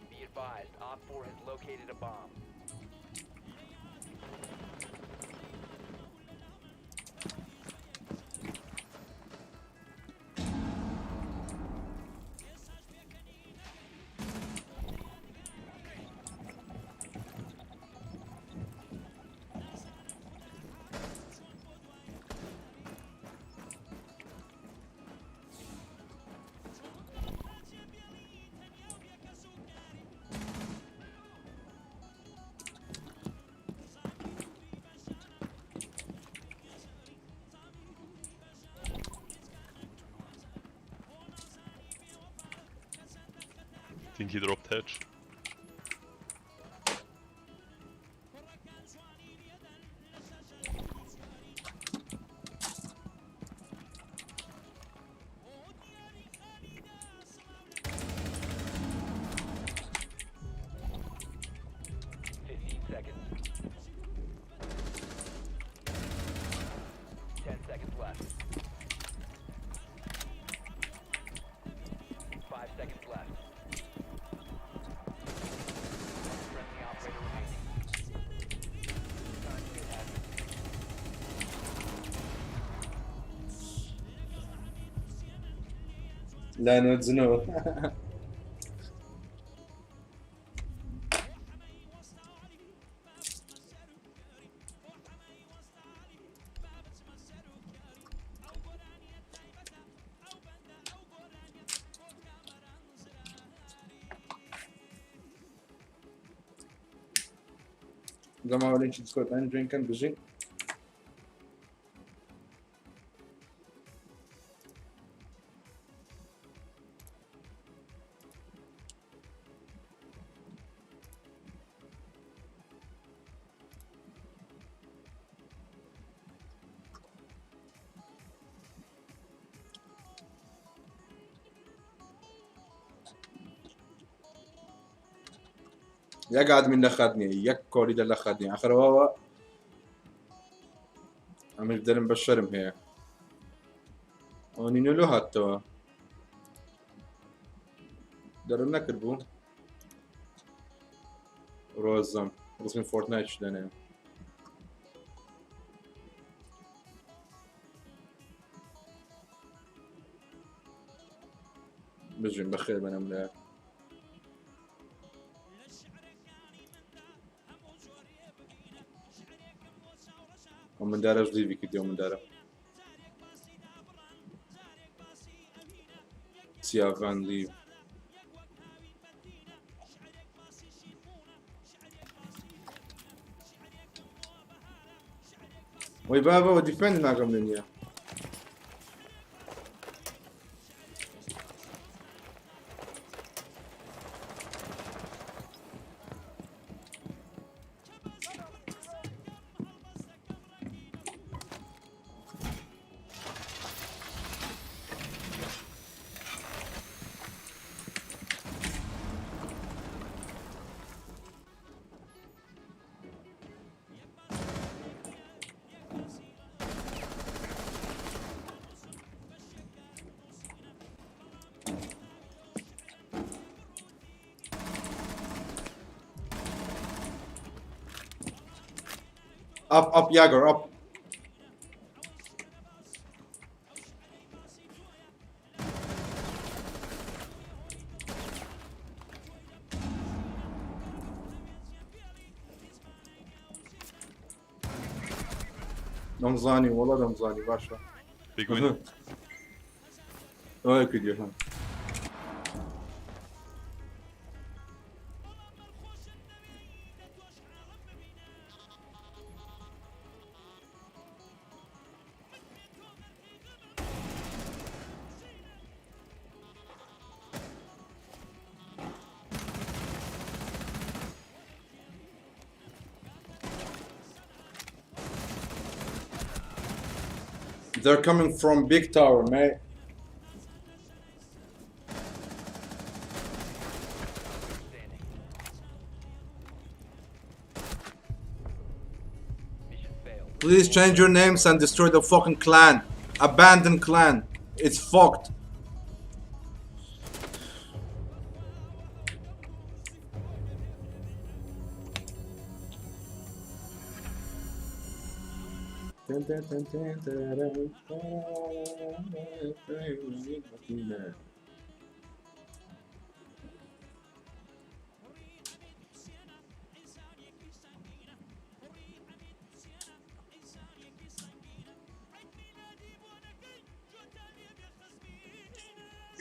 Be advised, Op 4 has located a bomb. Think he dropped hatch. 15 seconds. 10 seconds left. لانۆ جنۆ. جەماوە لینکی دیسکۆردان جوین کەن بژین. یەک ئادمین لە خەت نییە، یەک کۆریدە لە خەت نییە. ئەخرەوەوە ئەمەش دەرم بە شەرم هەیە. ئەوە نینۆ لۆ هاتەوە دەرم نەکرد بوو. ڕۆزم ڕسمی فۆرتنایت دەنێ. بژین بەخێر بەنەم لە ئەو مندارەش لیڤی کردی. ئەو مندارە چیاڤان لیڤ. وەی بابەوە دیفێند ناکەم لە نییە. Up, up, Jagger, up. دەمزانی وەڵا دەمزانی باشە. Big win. ئەوە کردی ها. They're coming from big tower, mate. Standing. Mission failed. Please change your names and destroy the fucking clan. Abandon clan. It's fucked.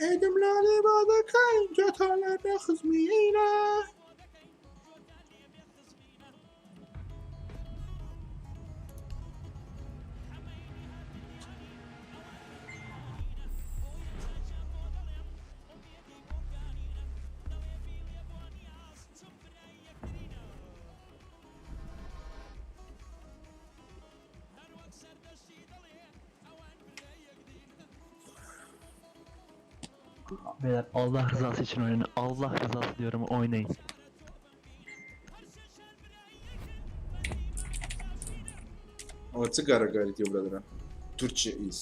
ئەیدم لالێ بادەکەی جێتان لە بێخزمینە. Beyler Allah rızası için oynayın. Allah rızası diyorum, oynayın. ئەوە چ گارەگاری تێ برادرە تورکیا ئیس.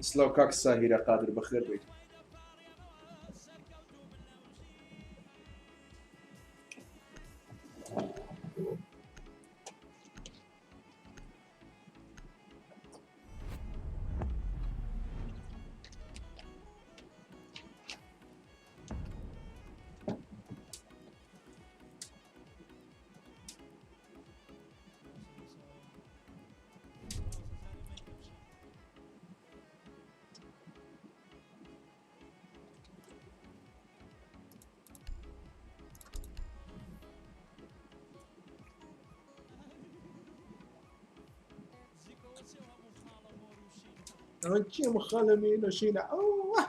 سلاو کاک ساهیرە قادر بەخێر بیت. ئەوە کێ مخالەمی نەشینە ئەوه.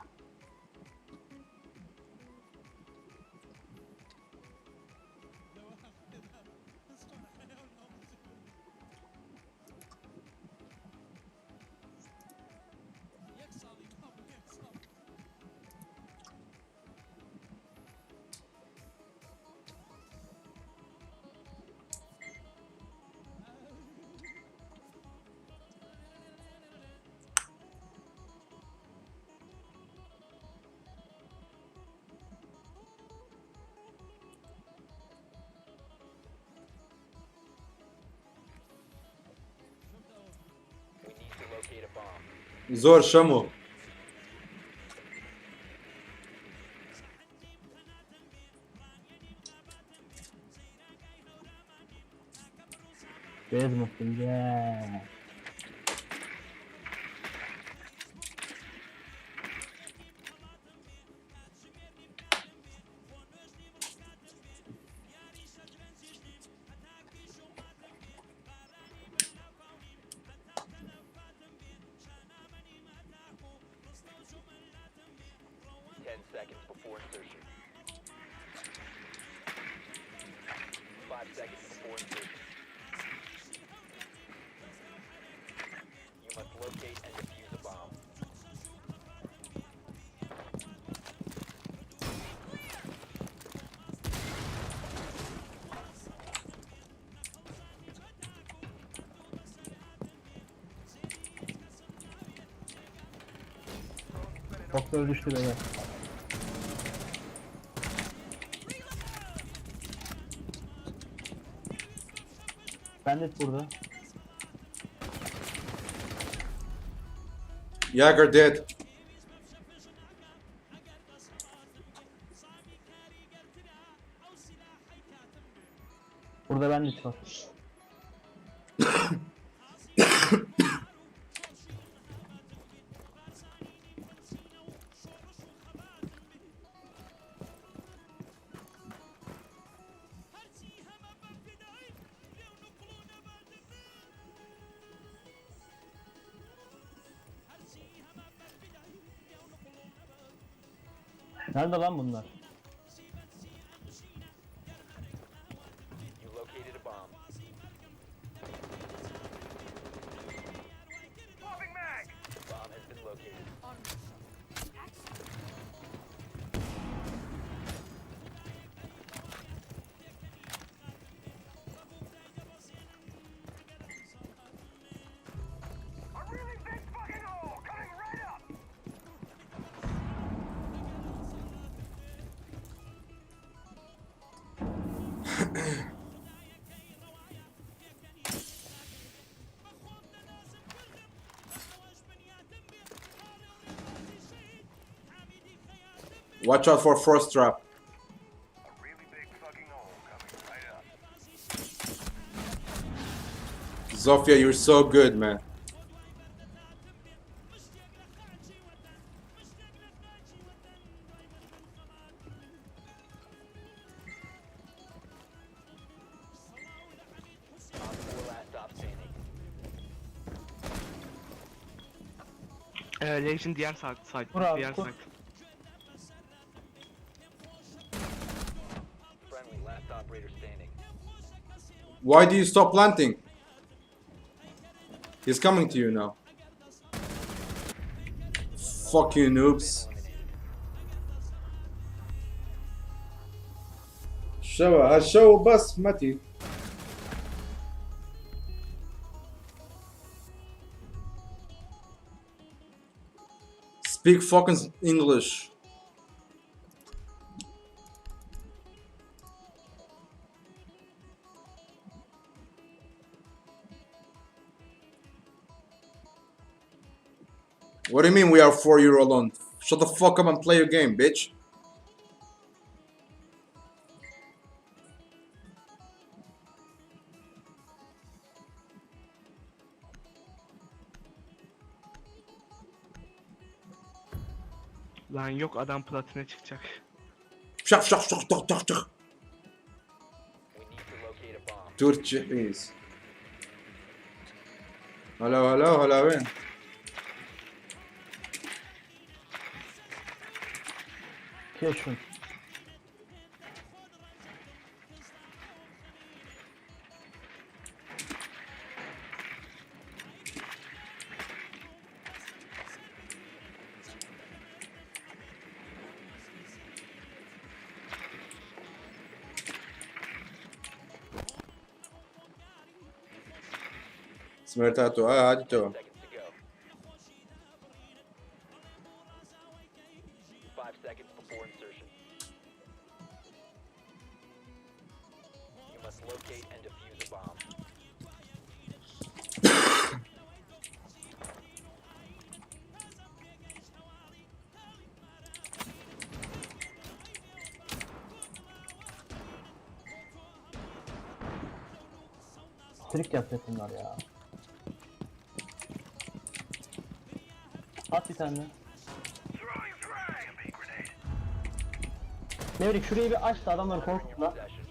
We need to locate a bomb. زۆر شەمۆ. Basement yeah. 10 seconds before insertion. 5 seconds before insertion. You must locate and defuse a bomb. Doktor düştü beyler. Bandit burada. Jagger dead. Burada bandit var. Nerede lan bunlar? You located a bomb. The bomb has been located. Watch out for frost trap. Zofia, you're so good, man. Op 4 last stop standing. Legion diğer side, side, Vur abi, diğer kur. side. Friendly last operator standing. Why do you stop planting? He's coming to you now. Fuck you, noobs. شو هالشو بس متي. Speak fucking English. What do you mean we are €4 alone? Shut the fuck up and play your game, bitch. Lan yok adam platine çıkacak. Şak şak şak tak tak tak. We need to locate a bomb. Türkçe reis. Hello hello hello وين؟ Keşfın. سمعتاتو اه هاتو Seconds to go. 5 seconds before insertion. You must locate and defuse a bomb. Trik yapacak bunlar ya. At bir tane. Mevrik şurayı bir aç da adamları Longer in your korkutma. possession.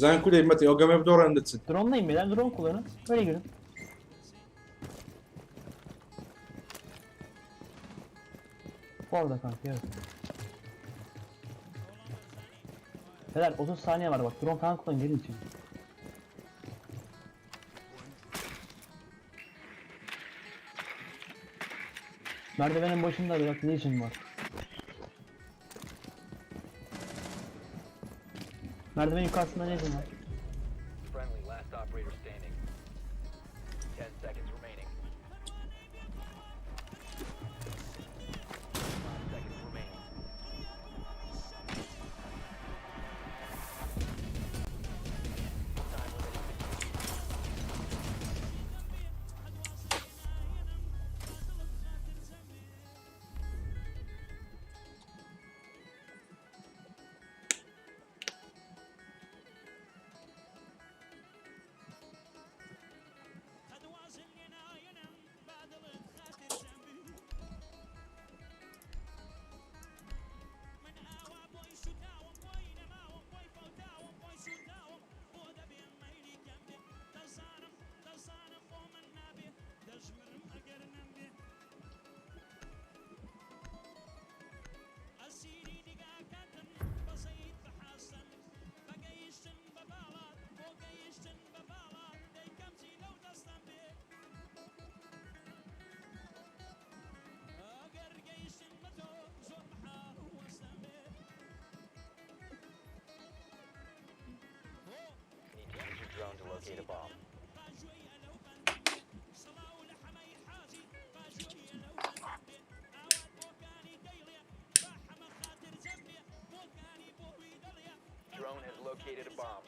زين كل متى او قام بدور عند تسد. Drone'layın beyler drone kullanın. Böyle girin. Orada kanka evet. Beyler 30 saniye var bak drone falan kullanın girin içeri. Merdivenin başında bir bak ne işin var. Merdivenin yukarısında ne işin var? Friendly, last operator standing. 10 seconds remaining. 5 seconds remaining. Time limit is Drone has located a bomb.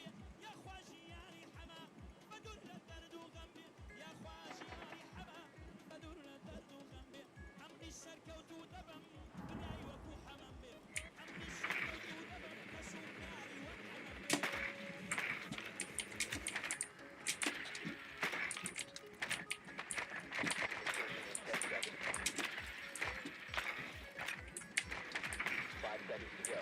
Insertion in 10 seconds. 5 seconds to go.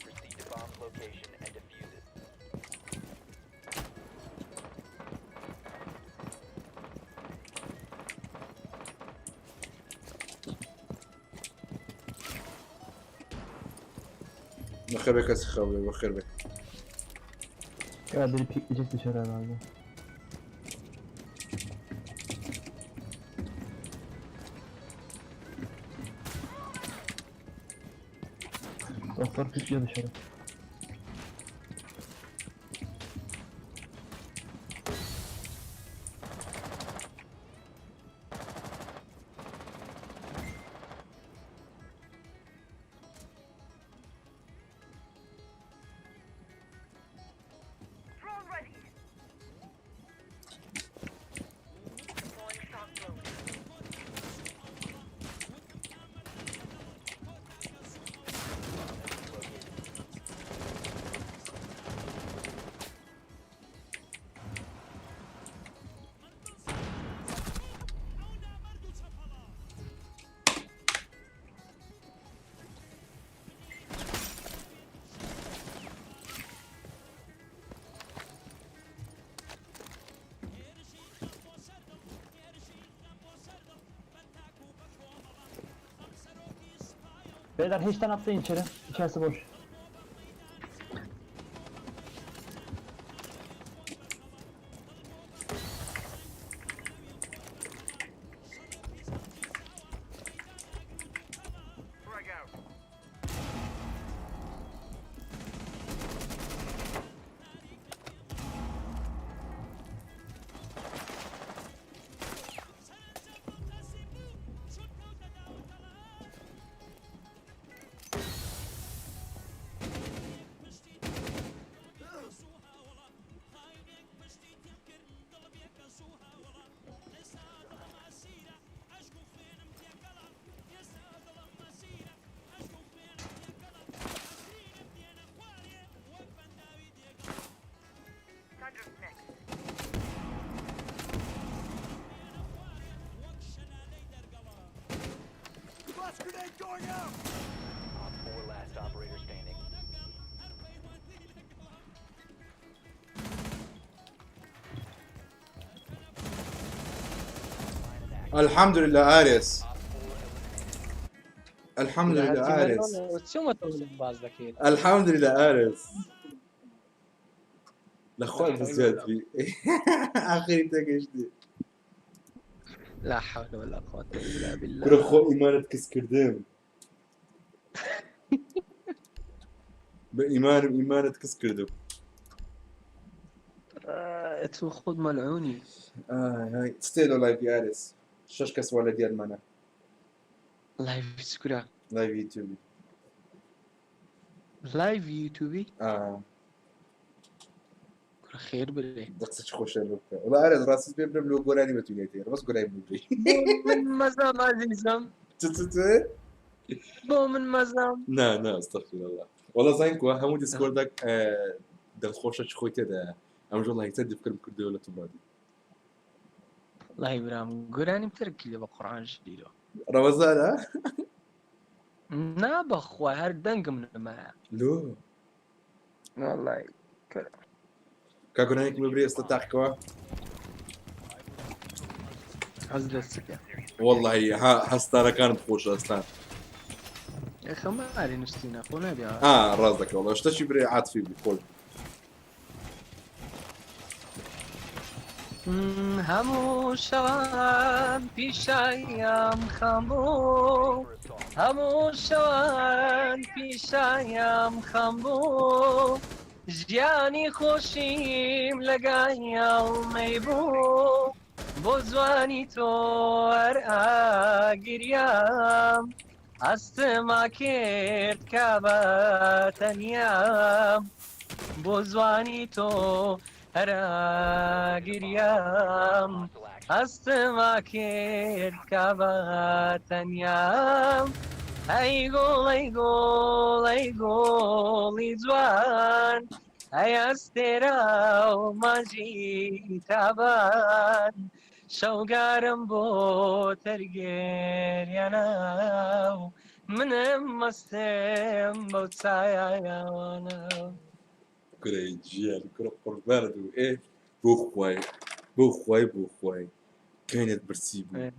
Proceed to bomb's location and defuse it. بەخێر بێ کەسی خەو بێ بەخێر بێ. Ya biri pikleyecek dışarı herhalde. Doktor pikliyor dışarı. Beyler hatch'ten atlayın içeri. İçerisi boş. Op 4 last operator standing. الحمد لله ئارێس. الحمد لله ئارێس. الحمد لله ئارێس. لە خۆت بزیاد بی. ئاخری تێگەیشتی. لا حول ولا قوة إلا بالله. کورە خۆ ئیمانت کز کردم. بە ئیمانم ئیمانت کز کردم. تو خود ملعوني. ئای های ستێ لۆ لایڤی ئارێس. شەش کەس وا لە دیارمانە. لايف سكرا. لایڤی یوتیوبی. لايف يوتيوبي. ئا كرة خير بري. دە قسە چ خۆشە لۆ بکە. وەڵا ئارێس ڕاستت پێ برم لۆ گۆرانی بەتونێتێ. بەس گۆرانی ببری. من مزام عزيزم. چ چ چ؟ بۆ من مەزام. نا نا استغفر الله. وەڵا زانین کووە هەموو دیسکۆردێک دڵخۆشە چ خۆی تێدایە. ئەمژۆ لایکتر دیفکرم کردەوە لە تومادی. والله برام گۆرانیم ترک کردی بە قورئان ژیرۆ. ڕەمەزانە؟ نا بەخوا هەر دەنگم نەمایە. لۆ؟ والله کا گۆرانیێکم ببری ئێستا تاقیکەوە؟ حەز لە سکە. واللهی ها هەستارەکانم خۆشە ئەستان. خەماری نووسینە خۆ نابێ. ئا ڕاست دەکە وەڵا شتەکی برێ عاتفی بی خۆش. هەموو شەوان پیشایام خەم بوو. هەموو شەوان پیشایام خەم بوو. ژیانی خۆشیم لەگایاڵ مەیبوو. بۆ جوانی تۆ هەر ئاگریام. هەستما کرد کە بە تەنیام بۆ زوانی تۆ هەرا گریام هەستما کرد کە بە تەنیام ئەی گوڵ ئەی گوڵ ئەی گوڵی جوان ئەی ئەستێرە و مانگی تابان شەوگارم بۆ تەرگێریانە و منم مەستم بەو چایانە. کورە گیان کورە قوربانت بوو ئێ بۆ خوای بۆ خوای بۆ خوای کەینت برسی بوو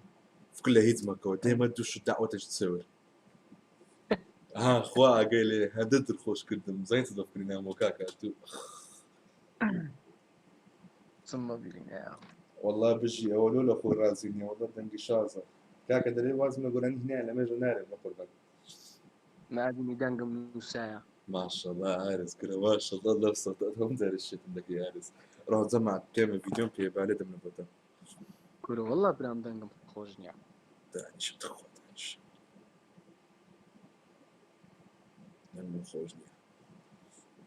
فکر لە هیچ مەکەوە دێمە دوش و داوەتەش چێور ها خوا ئاگای لێ هەندە دڵخۆش کردم زین چ دەفکری نامۆ کاکە تو ثم بینە. والله بژی ئەوە لۆ لە خۆی ڕازی نییە والله دەنگی شازە کاکە دەرێ وازم لە گۆرانی هینایە لە مێژە نارێ بە قوربان مادمی دەنگم نووسایە. ماشاءالله ئارز کورە ماشاءالله لەو سەتە هەم جارێ شێتم دەکەی ئارز ڕۆ جەماعەت بکەمە ڤیدیۆم پێ بالێ دەم نەبۆتە کورە والله برام دەنگم خۆش نییە. دانیشە تخوا دانیشە دەنگم خۆش نییە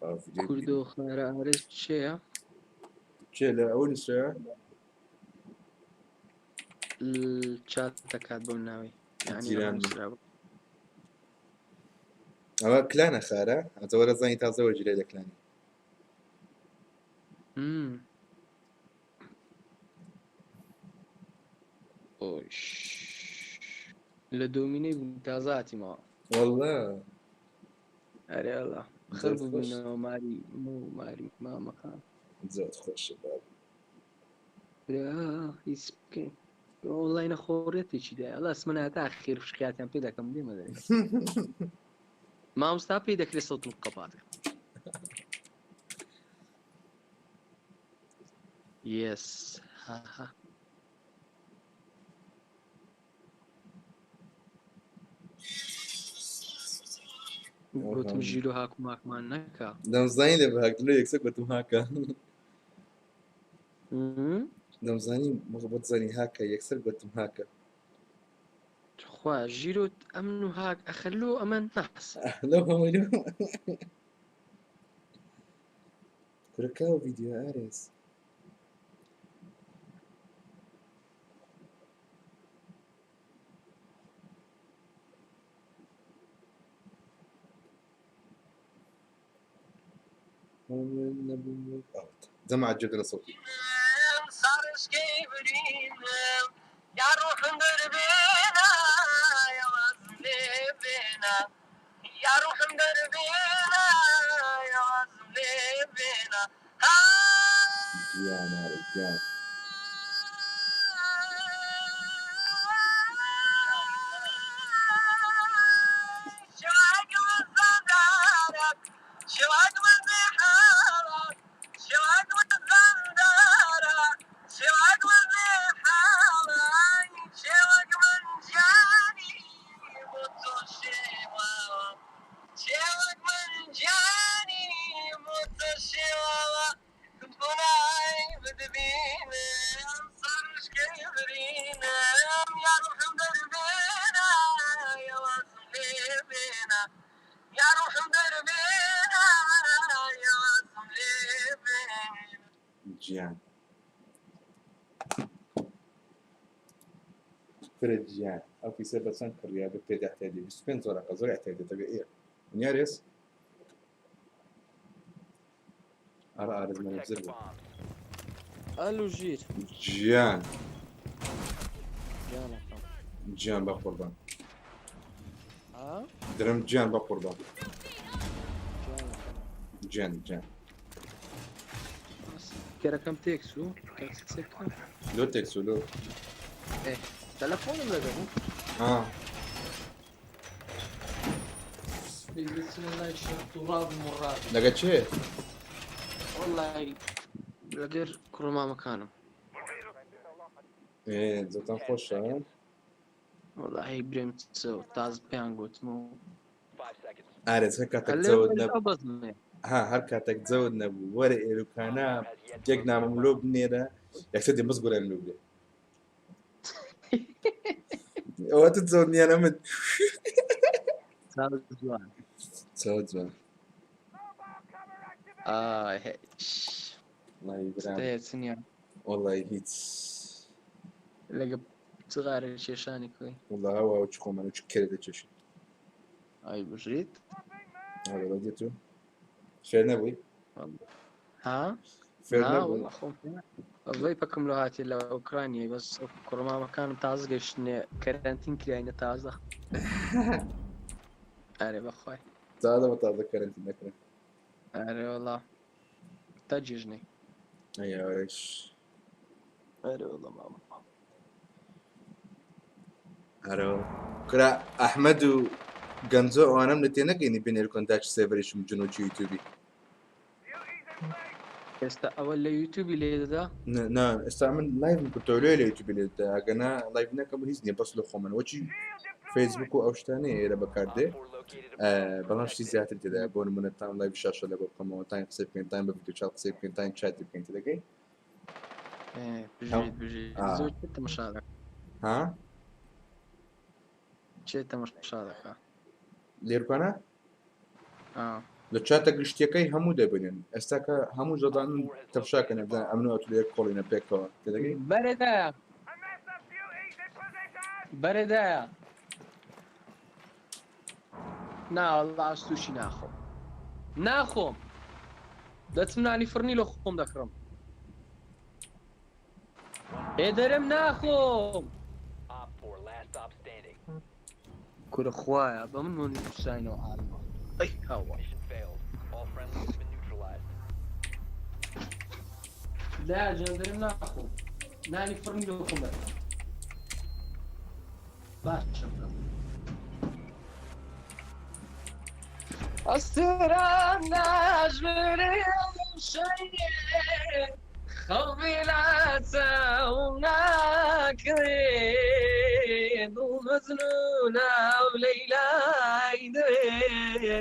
با ڤیدیۆ کوردۆ خارە ئارز چێە؟ کێ لە ئەوە نووسرا چات دەکات بەو ناوی یعنی جیران نووسرابوو. ئەوە کلانە خارە ئەتەوەرە زانی تازەوە گیرای لە کلانی مم. ئۆش. لە دۆمینەی بوو تازە هاتیمەوە. والله ئەرێ والله خەر زۆر خۆش بووبووینەوە ماری مو ماری مامەکان. زۆر خۆشە باب برا هیچ بکەین. والله نەخۆڕێتێکی دایە ئەڵا اسمە تا خێر فشقیاتیان پێ دەکەم دێمە دەرێ. مامۆستا پێی دەکرێت سەوتم قەپات. یس ها ها. گوتم ژیرۆ هاکوماکمان نەکا. دەمزانی لێ بەهاک لۆ یەکسەر گوتم هاکە دەمزانی بۆت زانی هاکە یەکسەر گوتم هاکە خوا ژیرۆ ئەمن و هاک ئەخەلۆ ئەمە ناس. لەو هەمووی کورە کاو ڤیدیۆ ئارێز جماعة جبنا صوتي يا روح دربينا يا وزن بينا يا روح دربينا يا وزن بينا گیان ئارێز گیان شواق من زندارك شواق من بحارك شواق من زندارك شواق من بحارك شواق من جاني متشواق شواق من جاني متشواق كنت بدبين صرش كبرين يا روح دربينا يا وصل بينا يا روح دربينا يا وصل بينا گیان فرە گیان ئەو پیسە بە چەند کڕیا بە پێدا احتیاجی 25 وەرەقە زۆر احتیاجی طبیعیە نیارێس ئارە ئارز منە Protect بزر the بوو bombs. ئەلو ژیر گیان گیانەکەم گیان بە قوربان ها درم گیان بە قوربان گیانەکەم گیان گیان کەرەکەم تێکسوو تاکسێکە لۆ تێکسو لۆ تەلەفۆنم لەگە بوو ها بسم الله تراب مراد لەگە چێ والله لەگەر کوڕ مامەکانم ئێ زۆتان خۆشە والله برێم چ تاز پێیان گوتم و 5 seconds. ئارێز هەر کاتێک هەلێ جەوت نەبوو ئەو بەزمێ ها هەر کاتێک جەوت نەبوو وەرە ئێروکانە Op 4 has yet to یەک locate a نامەم bomb. لۆ بنێرە یەکسەر دێم بەس گۆرانیم لۆ بێ ئەوە تو جەوت نییە من. چاو جوان. چاو جوان. ئای هیچ. وەڵی برام. دەیە چ نییە؟ وەڵی هیچ. لەگە جغارە کێشانی کۆی. وەڵا ئەوە چ خۆمان چ کەرێ دەچێشین. ئای بژیت. ئەوە دێت و فێر نەبووی؟ ها؟ فێر نەبووی؟ وەڵا خۆم ئەوەی پەکم لۆ هاتێ لە ئۆکرانیای بەس کوڕمامەکانم تازە گەشتنێ کەرەنتین کراینە تازە. ئەرێ بەخوای. تازە بە تازە کەرەنتین دەکرێن. ئەرێ وەڵا تا جێژنەی. ئەی ئەوەش. ئەرێ وەڵا مامە. ئەرۆ کرا ئەحمەد و گەنجۆ ئەوانەم لە تێنەگەینی بنێر کۆنتاچ سێڤەریشم جنۆکی یوتیوبی. ئێستا ئەوە لە یوتیوبی لێ دەدا؟ نا ئێستا من لایڤم کردەوە لێ لە یوتیوبی لێ دەدا ئەگەنا لایڤ نەکەم هیچ نییە بەس لە خۆمن وەچی فەیسبوک و ئەو شتانەیە ئێرە بەکاردێ بەڵام شتی زیاتر تێدایە بۆ نمونە تام لایڤ شاشە لە بۆ بکەمەوە تایم قسەی بکەین تایم بە ڤیدیۆ چات قسەی بکەین تایم چاتی بکەین تێدەگەی؟ بژیت بژیت زۆر چێ تەمەشا دەکا ها؟ چێ تەمەشا دەکا لێرکانە؟ لە چاتە گشتیەکەی هەموو دەبینن ئێستا کە هەموو زۆدانن تەمشاکەن بزانن ئەمن و ئەتو لە یەک کۆڵینە پێکەوە تێدەگەی؟ بەرێدایە بەرێدایە نا وەڵا ئەس تووشی ناخۆم ناخۆم دەچم نانی فڕنی لە خۆم دەکڕم ئێ دەرم ناخۆم کورە خوایە بە من مۆنی نووساینەوە عالمە ئەی هاوار لا جان دەرم ناخۆم نانی فڕنی لە خۆم دەکڕم باشە برام ئەستێران ناژمێرێ خەوی لە چاوم ناکرێ دڵ مەجنونە و لەیلای دەوێ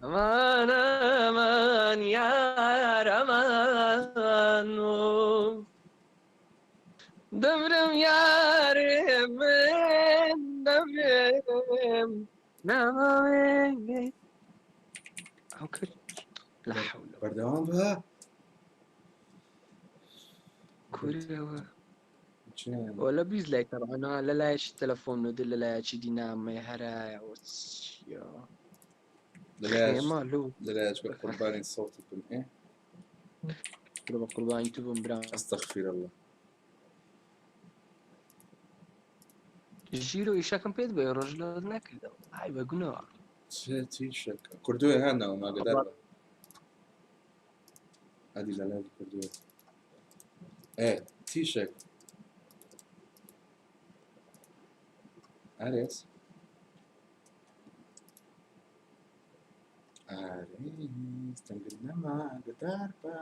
ئەمان ئەمان یار ئەمان دەمرم یارێ من دەمرم نامەوێ ئەو کرد لا حول بەردەوام بە کورەوە ولا بیز لای تەبعا لە لایەکی تەلەفۆن و لە لایەکی دی نامەی هەرایە و چییە مالو لە لایەکی قوربانی سەوتی بم ئێ بە قوربانی تو بم برام استغفر الله ژیرۆ ئیشەکەم پێت بێ ڕۆژ لە نەکردەوە ئای بە گونەوە چی شەک کردووە ها ناوم ئاگادار بە ئەدی لە لای کردووە ئێ تیشەک ئارێس ئارێس دەنگت نەما ئاگادار بە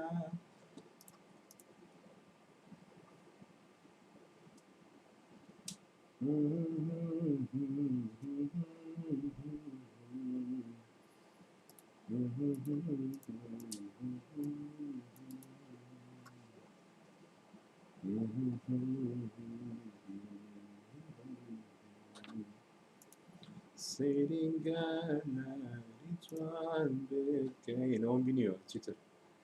سەیرینگاناری جوان بکەین ئەوم بینیوە چیتر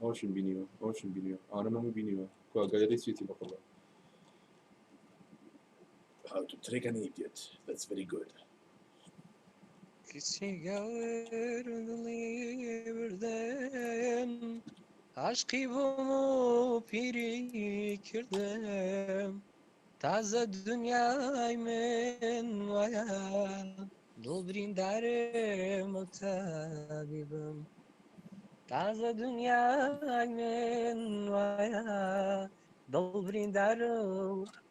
ئەوشم بینیوە ئەوشم بینیوە ئەوانەم هەموو بینیوە کوا گەلەری چیتی بەقوڕبان How to trick an idiot. That's very good. کچی گەور دڵی بردم عاشقی بووم و پیری کردم تازە دنیای من وایە دڵ بریندارم و تابیبم تازە دنیای من وایە دڵ بریندارم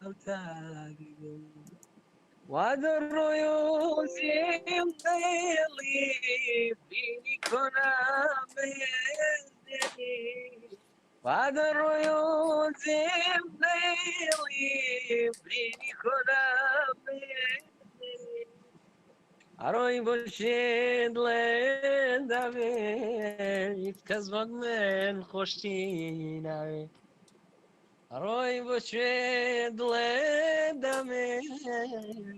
و تابیبم وا دەڕۆی و زیم دڵی بینی کۆنا بێزێنی وا دەڕۆی و زیم دڵی بینی کۆنا بێزێنی ئەڕۆی بۆ شێ دڵێ داوێ هیچ کەس وەک من خۆشی ناوێ ڕۆی بۆ کوێ دڵێ دەمێ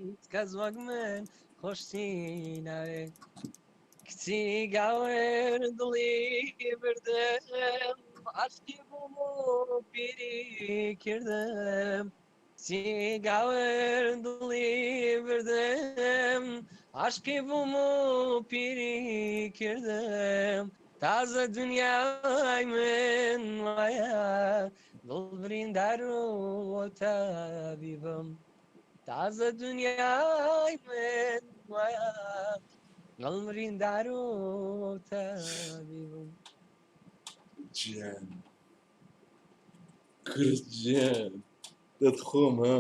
هیچ کەس وەک من خۆشتی ناوێ کچی گاور دڵی بردم عاشقی بووم و پیری کردم کچی گاور دڵی بردم عاشقی بووم و پیری کردم تازە دنیای من وایە دڵ بریندار و تابیبم تازە دنیای من وایە دڵ بریندار و تابیبم گیان کورە گیان دەتخۆم ها.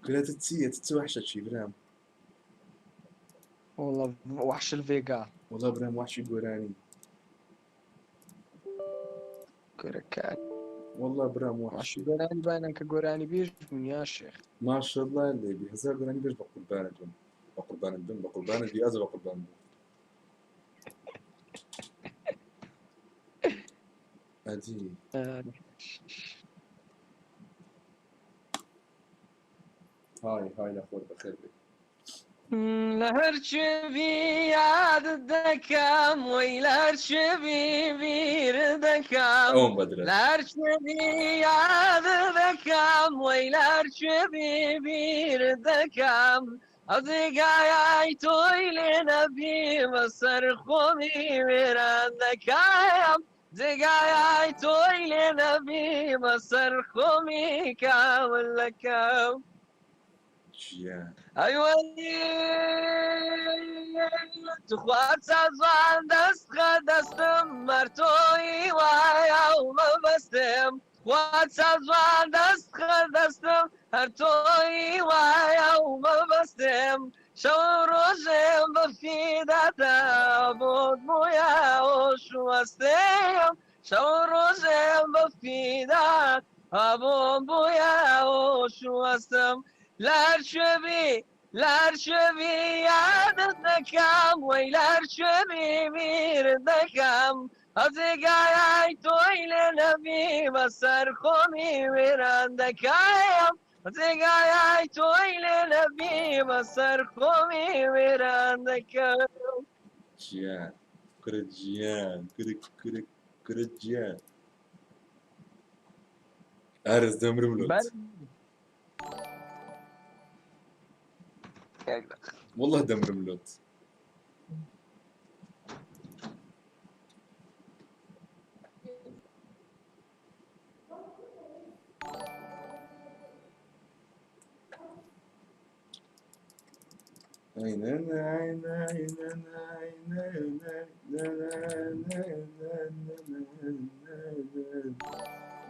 کورە تە چییە تە چ وحشە چی برام؟ والله وحش الفيجا. وەڵا برام وحشی گۆرانی. کورەکان. والله برام وحش وحشی گۆرانی بانە کە گۆرانی بێژ بوون یا شێخ. ماشاءالله لێ بی هەزار گۆرانی بێژ بە قوربانت بم بە قوربانت بم بە قوربانت بی ئازە بە قوربان بم ئەدی. های های لە خۆت بەخێر بێ. لە هەرچێ بی یادت دەکەم وەی لە هەرچێ بی بیرت دەکەم ئەوم بەدرە. لە هەرچێ بی یادت دەکەم وەی لە هەرچێ بی بیرت دەکەم ئەو جێگایای تۆی لێ نەبی بەسەر خۆمی وێران دەکەم جێگایای تۆی لێ نەبی بەسەر خۆمی کاول دەکەم. گیان. ئەیوەی توخوا چاوان دەست خە دەستم مەر تۆی وایە و مەبەستم خوا چاوان دەست خە دەستم هەر تۆی وایە و مەبەستم شەو ڕۆژێم بە فیداتە بۆت بوویە شوەستم شەو ڕۆژێم بە فیدات بۆم بوویە شوەستم لە هەر کوێ بی لە هەر کوێ بی یادت دەکەم وەی لە هەر کوێ بی بیرت دەکەم ئەو جێگایای تۆی لێ نەبی بەسەر خۆمی وێران دەکەم ئەو جێگایای تۆی لێ نەبی بەسەر خۆمی وێران دەکەم. گیان کورە گیان کورە کورە کورە گیان ئارز دەمرم لۆت. والله دەمرم لۆت.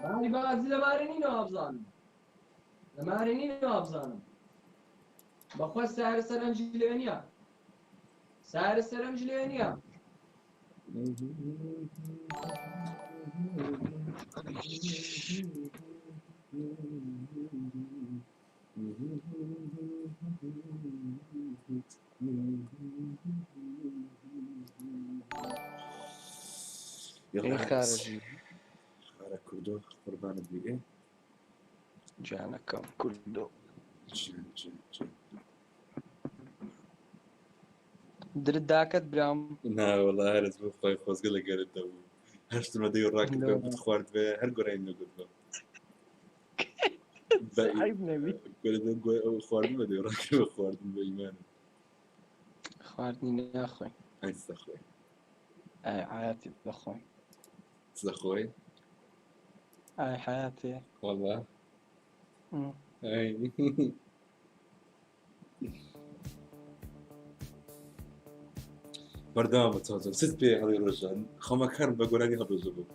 باری بازی لەبارە نینەوە وابزانم لەمارە نینەوە وابزانم بەخوا سارە سەرنجی لێ نییە سارە سەرنج لێ نییە. يلا خارجی. خارە کوردۆ قوربانت بی ئێ. گیانەکەم کوردۆ. گیان گیان گیان. درت داکەت برام. نا وەڵا هەرس بۆ خۆی خۆزگە لە گەرت دەبوو هەشتمە دەی ڕاکرد بێ بتخوارد بێ هەر گۆرانی نەگوت بە عیب نەبی. خواردن بە دەی ڕاکرد بە خواردن بە ئیمانم. خواردنی ناخۆین. ئەی چ دەخۆی؟ ئای حیاتی دەخۆین. چ دەخۆی؟ ئای حیاتی. وەڵا ئەی بەردەوام بە چاوچۆ چت پێ هەڵی ڕۆژان خەمەکان بە گۆرانی هەڵڕۆژە بوو.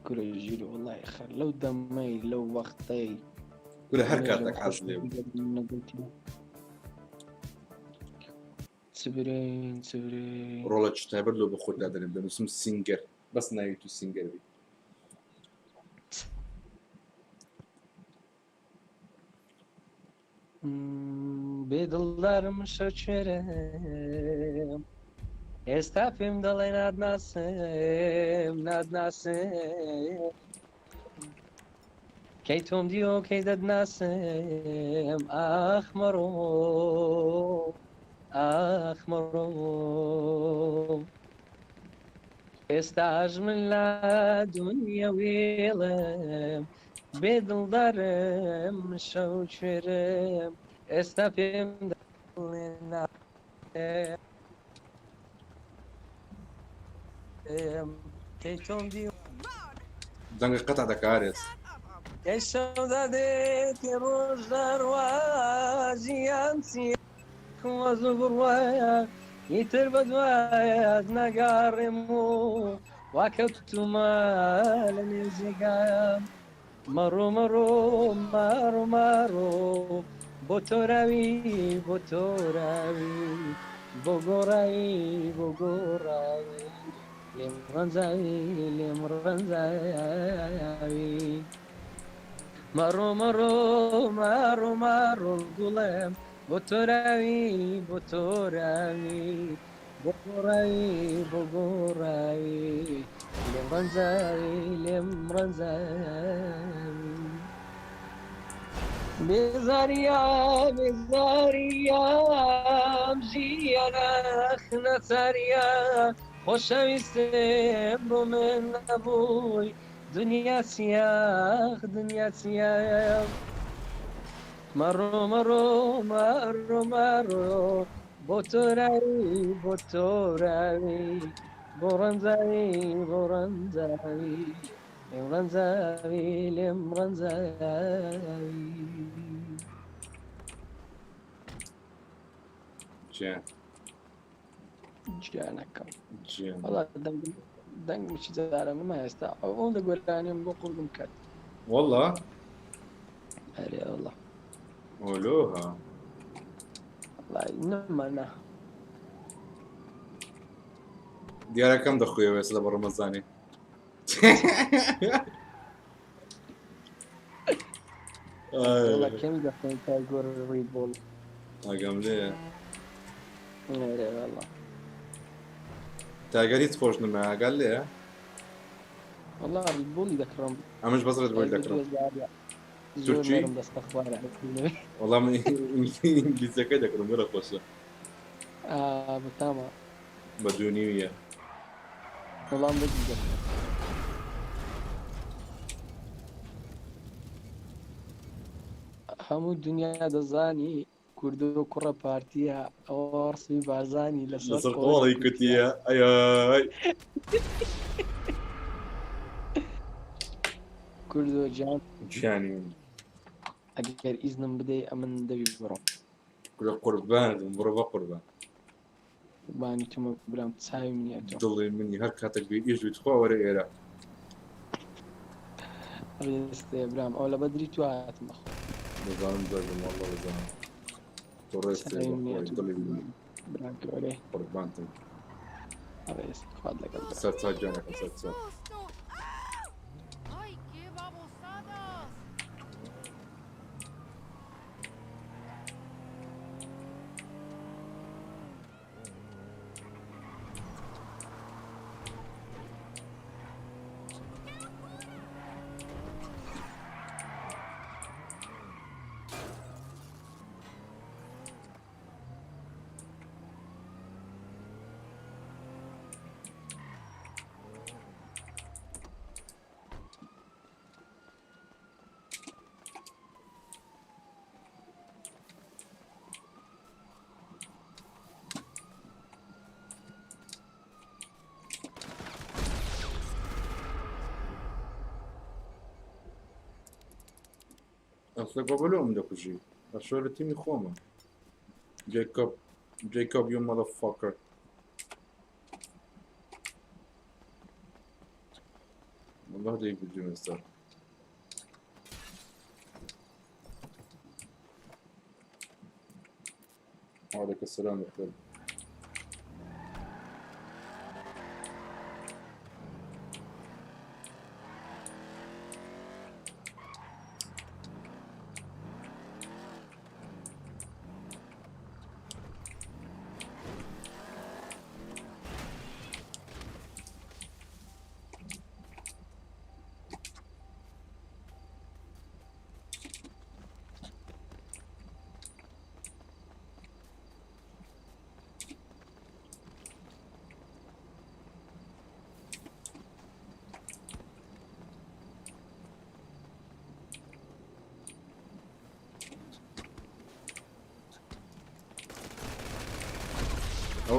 کورە ژیر وەڵای خەر لەو دەمەی لەو وەختەی کورە هەر کاتێک حەز لێ بوو. چ برین چ برین. ڕۆڵە چ تایبەت لۆ بە خۆت دادەنێم دەنووسم سینگەر بەس ناوی تو سینگەر بی. بێ دڵدارم شەکرم ئێستا پێم دەڵێ نادناسم نادناسم. کەی تۆم دیۆ کەی دەتناسم ئاخ مەڕۆ ئاخ مەڕۆ ئێستاش من لە دنیا وێڵم بێ دڵدارم شەو کوێرم ئێستا پێم دەڵێ کەی تۆم دیۆ دەنگە قەتع دەکارێت. کەی شەو دادێت کەی ڕۆژ دەڕوا ژیان چییە وەز و بڕوایە ئیتر بەدوایەت نەگەڕێم و وا کەوتوومە لە نێو جێگایان مەڕۆ مەڕۆ مەڕۆ مەڕۆ بۆ تۆراوی بۆ تۆراوی بۆ گۆڕاوی بۆ گۆڕاوی لێم ڕەنجاوی لێم ڕەنجاوی مەڕۆ مەڕۆ مەڕۆ مەڕۆ گوڵم بۆ تۆراوی بۆ تۆراوی بۆ گۆڕاوی بۆ گۆڕاوی لێم ڕەنجاوی لێم ڕەنجاوی بێزاریە بێزاریام ژیانە نەچاریە خۆشەویستم بۆ من نەبووی دنیا چیاخ دنیا چیە مەڕۆ مەڕۆ مەڕۆ مەڕۆ بۆ تۆراوی بۆ تۆراوی بۆ ڕەنجاوی بۆ ڕەنجاوی لێم ڕەنجاوی لێم ڕەنجاوی. گیان. گیانەکەم. گیان. وەڵا دەنگم دەنگم چ جارە نەما ئێستا ئەوەندە گۆرانیم بۆ قوڕگم کەت. وەڵا؟ ئەرێ وەڵا. ئۆلۆها. وەڵای نەما نا. دیارە کەم دەخۆیەوە ئێستا لە بە ڕەمەزانێ. وەڵا کەمی دەخۆین تا گۆر ڕید بۆڵ. ئاگام لێیە. ئەرێ وەڵا. تاگەر هیچ خۆش نەما ئاگات لێیە؟ وەڵا ڕید بۆڵی دەکڕم. ئەمش بەس ڕێد بۆڵ دەکڕم. زۆر تورکی؟ نەرم دەستە خوارە. وەڵا من ئینگلیزیەکەی دەکڕم گەلە خۆشە. ئا بەتامە. بە دوو نیویە. وەڵام بەجی دەکڕم. هەموو دنیا دەزانی کوردۆ کوڕە پارتیە ئەوە ڕسمی بارزانی لەسەر لەسەر قۆڵی قۆڵی کوتیە. کوتیە ئەیای. کوردۆ گیان. گیانی من. ئەگەر ئیزنم بدەی ئەمن دەبی بڕۆم. کورە قوربانت بم بڕۆ بەقوربان. قوربانی تۆمە برام چاوی منی ئەتۆ. دڵی منی هەر کاتێک بێ ئیش بی تخوا وەرە ئێرە. ڕێستێ برام ئەو لە بەدری تو هاتم بەخوا. دەزانم دەگم واللە دەزانم. تۆ ڕێستێ چاوی منی بەخوای ئەتۆ دڵی منی. برام گەورەی. قوربانتم. ڕێست خوات لەگەڵ برام. سەر چاک گیانەکەم سەر چاک. ئەسڵێ بابا لۆ ئەم دەکوژی ئەشۆ لە تیمی خۆمە جەیکۆب جەیکۆب یو مەدەفەکەر والله دەی بجیم ئێستا. وعليك السلام يا خالد.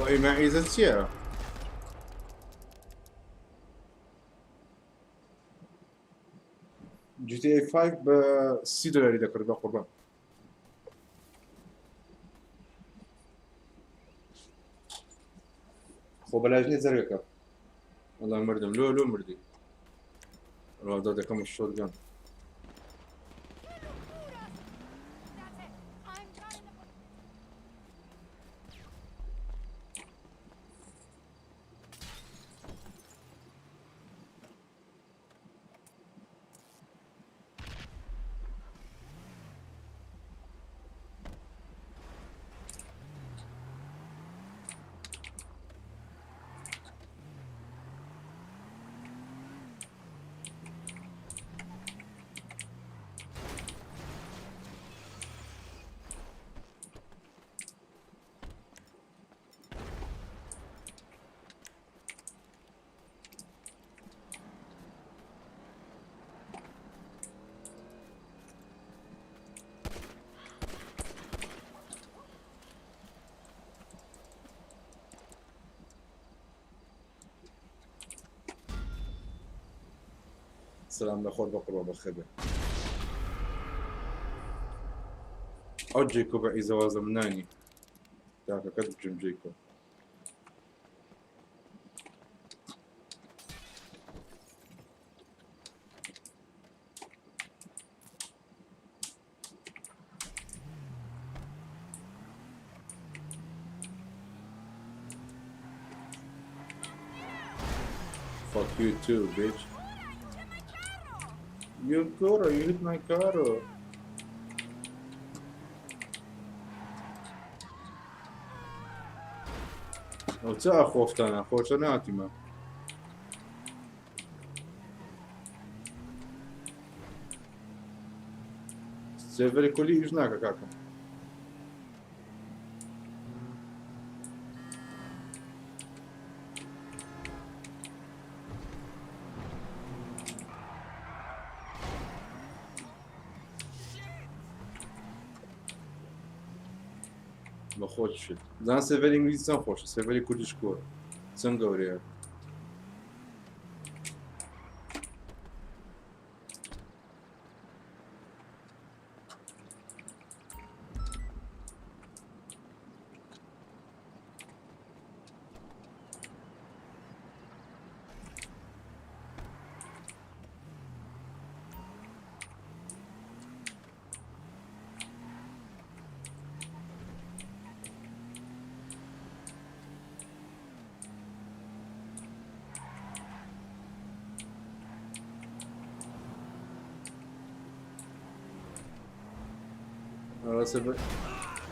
ئەی ماعیزە چییە؟ GTA 5 بە 30 دلاری دەکرد بە قوربان. خۆ بەلاش نییە زەرگەکە. وەڵا مردم لۆ لۆ مردی. وەڵا دەکەم شۆتگەن. سلام لە خۆت بە قوڕبە بەخێر بێ. ئەو جەیکۆ بە ئیزەوازە منانی تاکەکەت بچم جەیکۆ. Fuck you too, bitch. You car, you hit my car. ئەو چ ئاخۆفتانە خۆشە ناتیمە. سێرڤەری کوردی ئیش ناکە کاکەم. بە خۆت شت زان سێرڤەری ئینگلیزی چەند خۆشە سێرڤەری کوردیش کۆر چەند گەورەیە.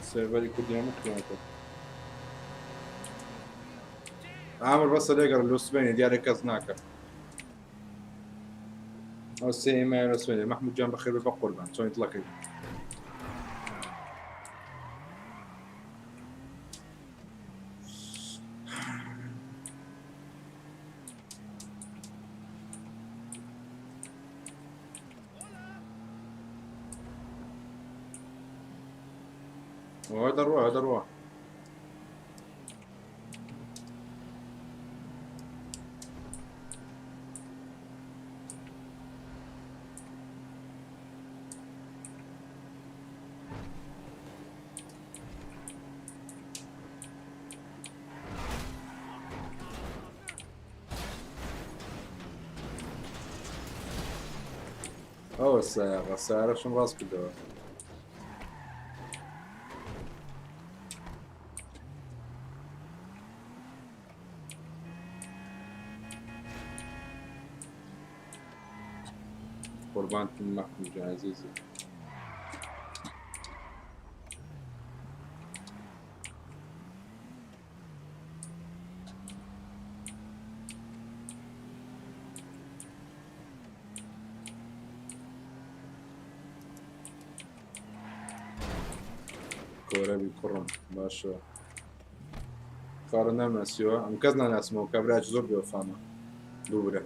سێرڤەری کوردی هەموو قیامەتە. ئامر بەسە لێگەڕ لۆ سبەینێ دیارە کەس ناکە. ئەو سێ ئێمە لە سبەینێ. مەحموود گیان بەخێر بێ بە قوربان چۆنی دڵەکەی. دەڕوا دەڕوا. ئەوە سایەقە سارەشم ڕاست کردەوە. قوربانتم مەحموود جان عەزیزی. کۆرەبی کوڕم باشە خاڕە نامناسیەوە ئەم کەس ناناسمەوە کابراج زۆر بێوەفامە ببورە.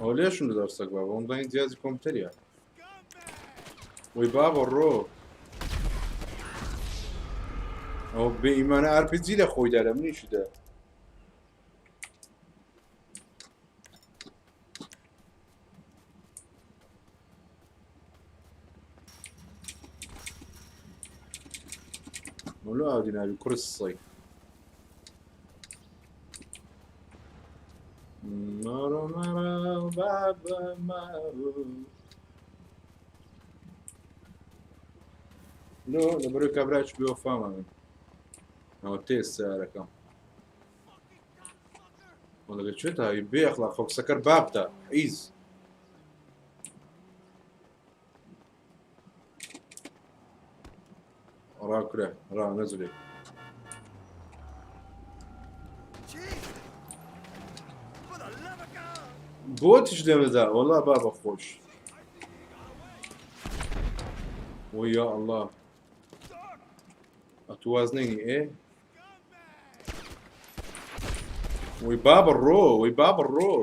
ئەوە لێشم دەدا سەگ بابە ئەوم زانی جیازی کۆمپیوتەریە وەی بابە ڕۆ ئەوە بێ ئیمانە RPG لە خۆیدا لە منیشیدا. لۆ ئاودی ناوی کوڕی سەی مارو مارو بابا مارو لۆ لەبەرەوەی کابراش بێوەفامان من ئەوە تێ سیارەکەم وەڵا لە کوێ تا بێ ئەخلاق خۆ قسەکەر بابتە ئیز ڕا کورە ڕا نەزولێ. بۆتیش لێمەدا وەڵا بابە خۆش. ويا الله ئەتوازنێنی ئێ وی بابە ڕۆ وی بابە ڕۆ.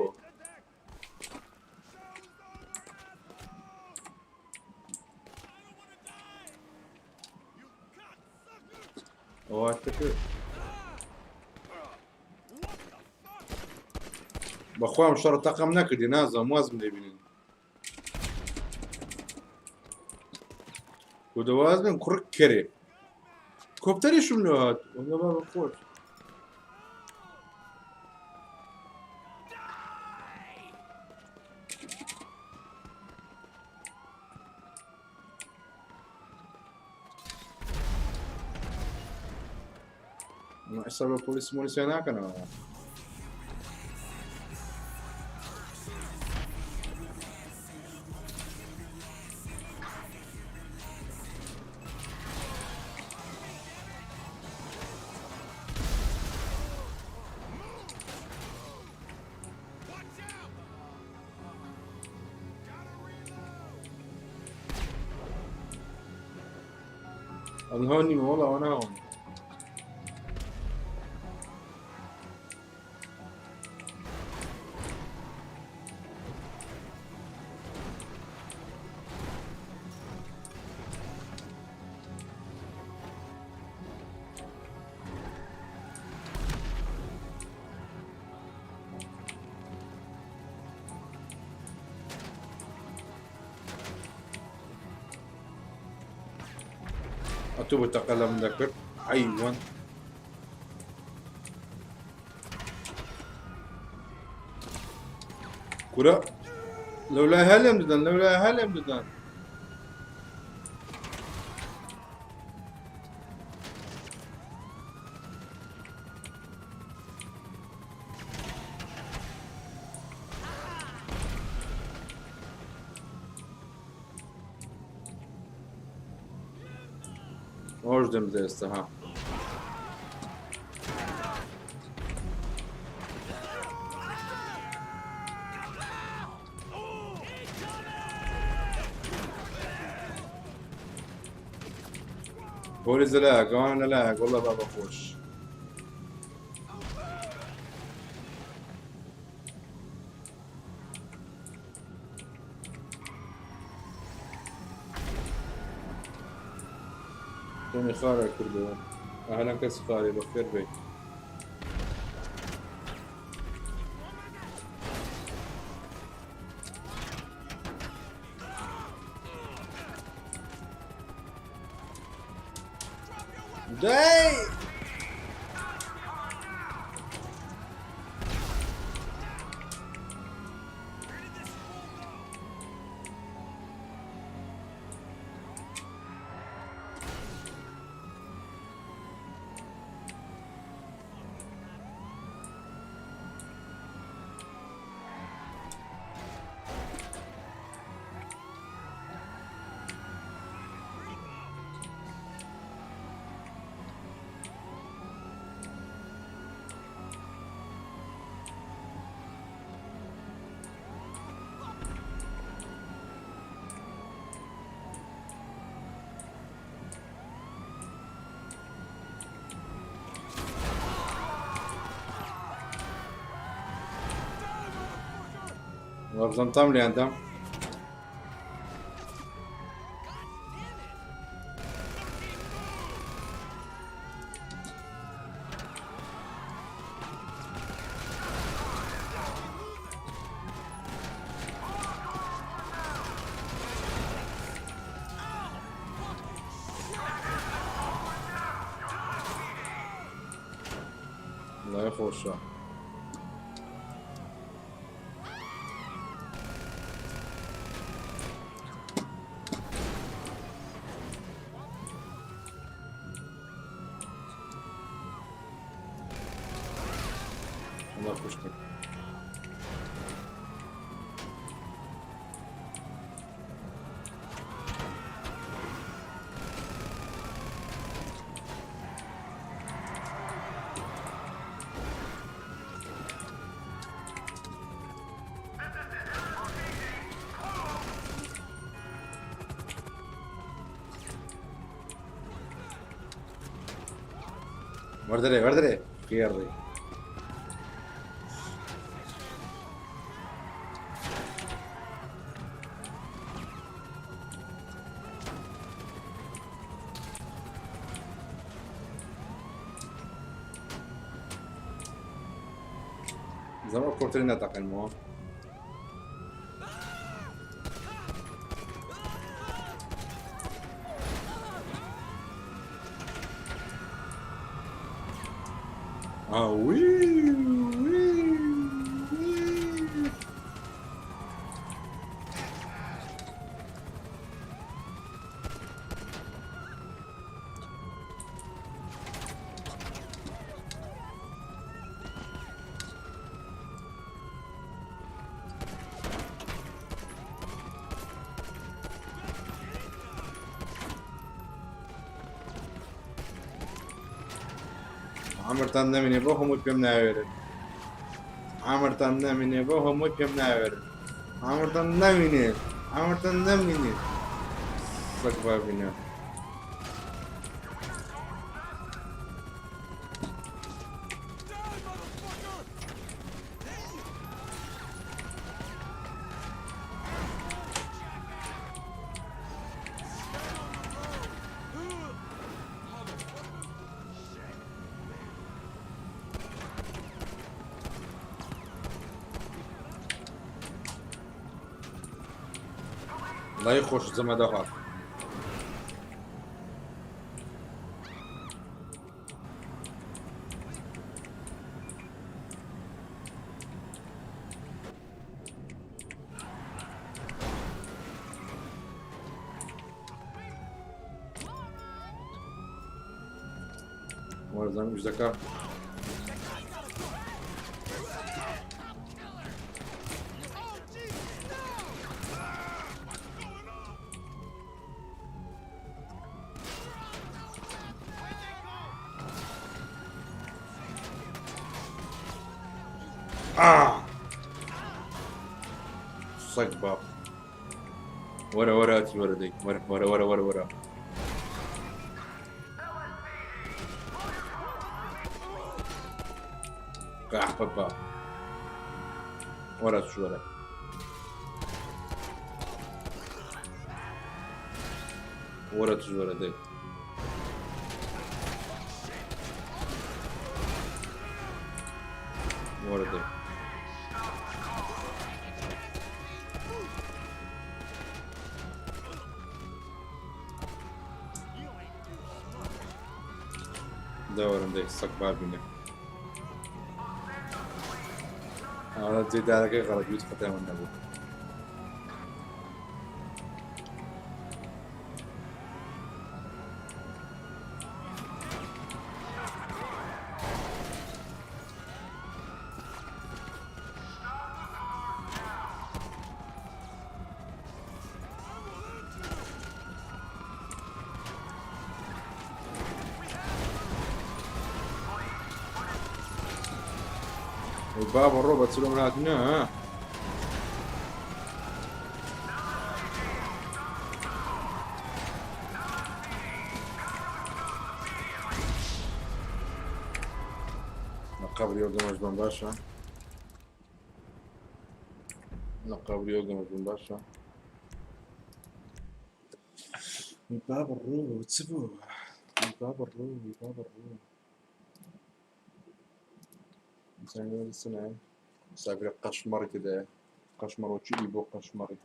بەخوام شەڕ تەقەم نەکردی نازانم وازم لێبینن بۆ دەواز بن کوڕک کەرێ کۆپتەریشم لۆ هات وەڵا بابە خۆش. ئێستا بە پۆلیس مۆلیسیا ناکەنەوە. ئەنها نیم وەڵا ئەوە ناوم. ئەتۆ بۆ تەقە لە من دەکرد حەیوان. کورە لەولای هەلێم دەدەن لەولای هەلێم دەدەن. ئەوش دەم بدە ئێستا ها. پۆلیس لەلایەک ئەوان لەلایەک وەڵا بابە خۆش. تۆنی خارە کردەوە ئەهلەن کەس خارێ بەخێر بێت. دەی وابزانم تام لێیان دام. وەڵای خۆشە. وەڵا کوشتم. وەردەرێ وەردەرێ قێڕێ. زەمە کۆرتری ناتەقێنمەوە. ئاوی وی وی. عەمرتان نەمینێ بۆ هەمووی پێم ناوێرن. عەمرتان نەمینێ بۆ هەمووی پێم ناوێرن. عەمرتان نەمینێ عەمرتان نەمینێ سەگ بابینە. وەڵای خۆش زەمە دەهات. وەرزانم ئیش دەکا. آه! سەگ باب. وەرە وەرە ئەچی وەرە دەی وەرە وەرە وەرە وەرە وەرە. قەحپە باب. وەرە چوەرە. وەرە چوەرە دەی. وەرە دەی. دەوەرم دەی سەگ بابینە. ئەوە جێدارەکەی غەڵەت ویست خەتای من نەبوو. بابا ڕۆ بە چلۆم هاتنە ها. لە قەبری ئەو دەمەش بەم باشە. لە قبری گەمە بوون باشە. بابە ڕوو چ بوو؟ بابە ڕوو بابە ڕوو. سنة سابري قشمر كده قشمر وشي بو قشمري.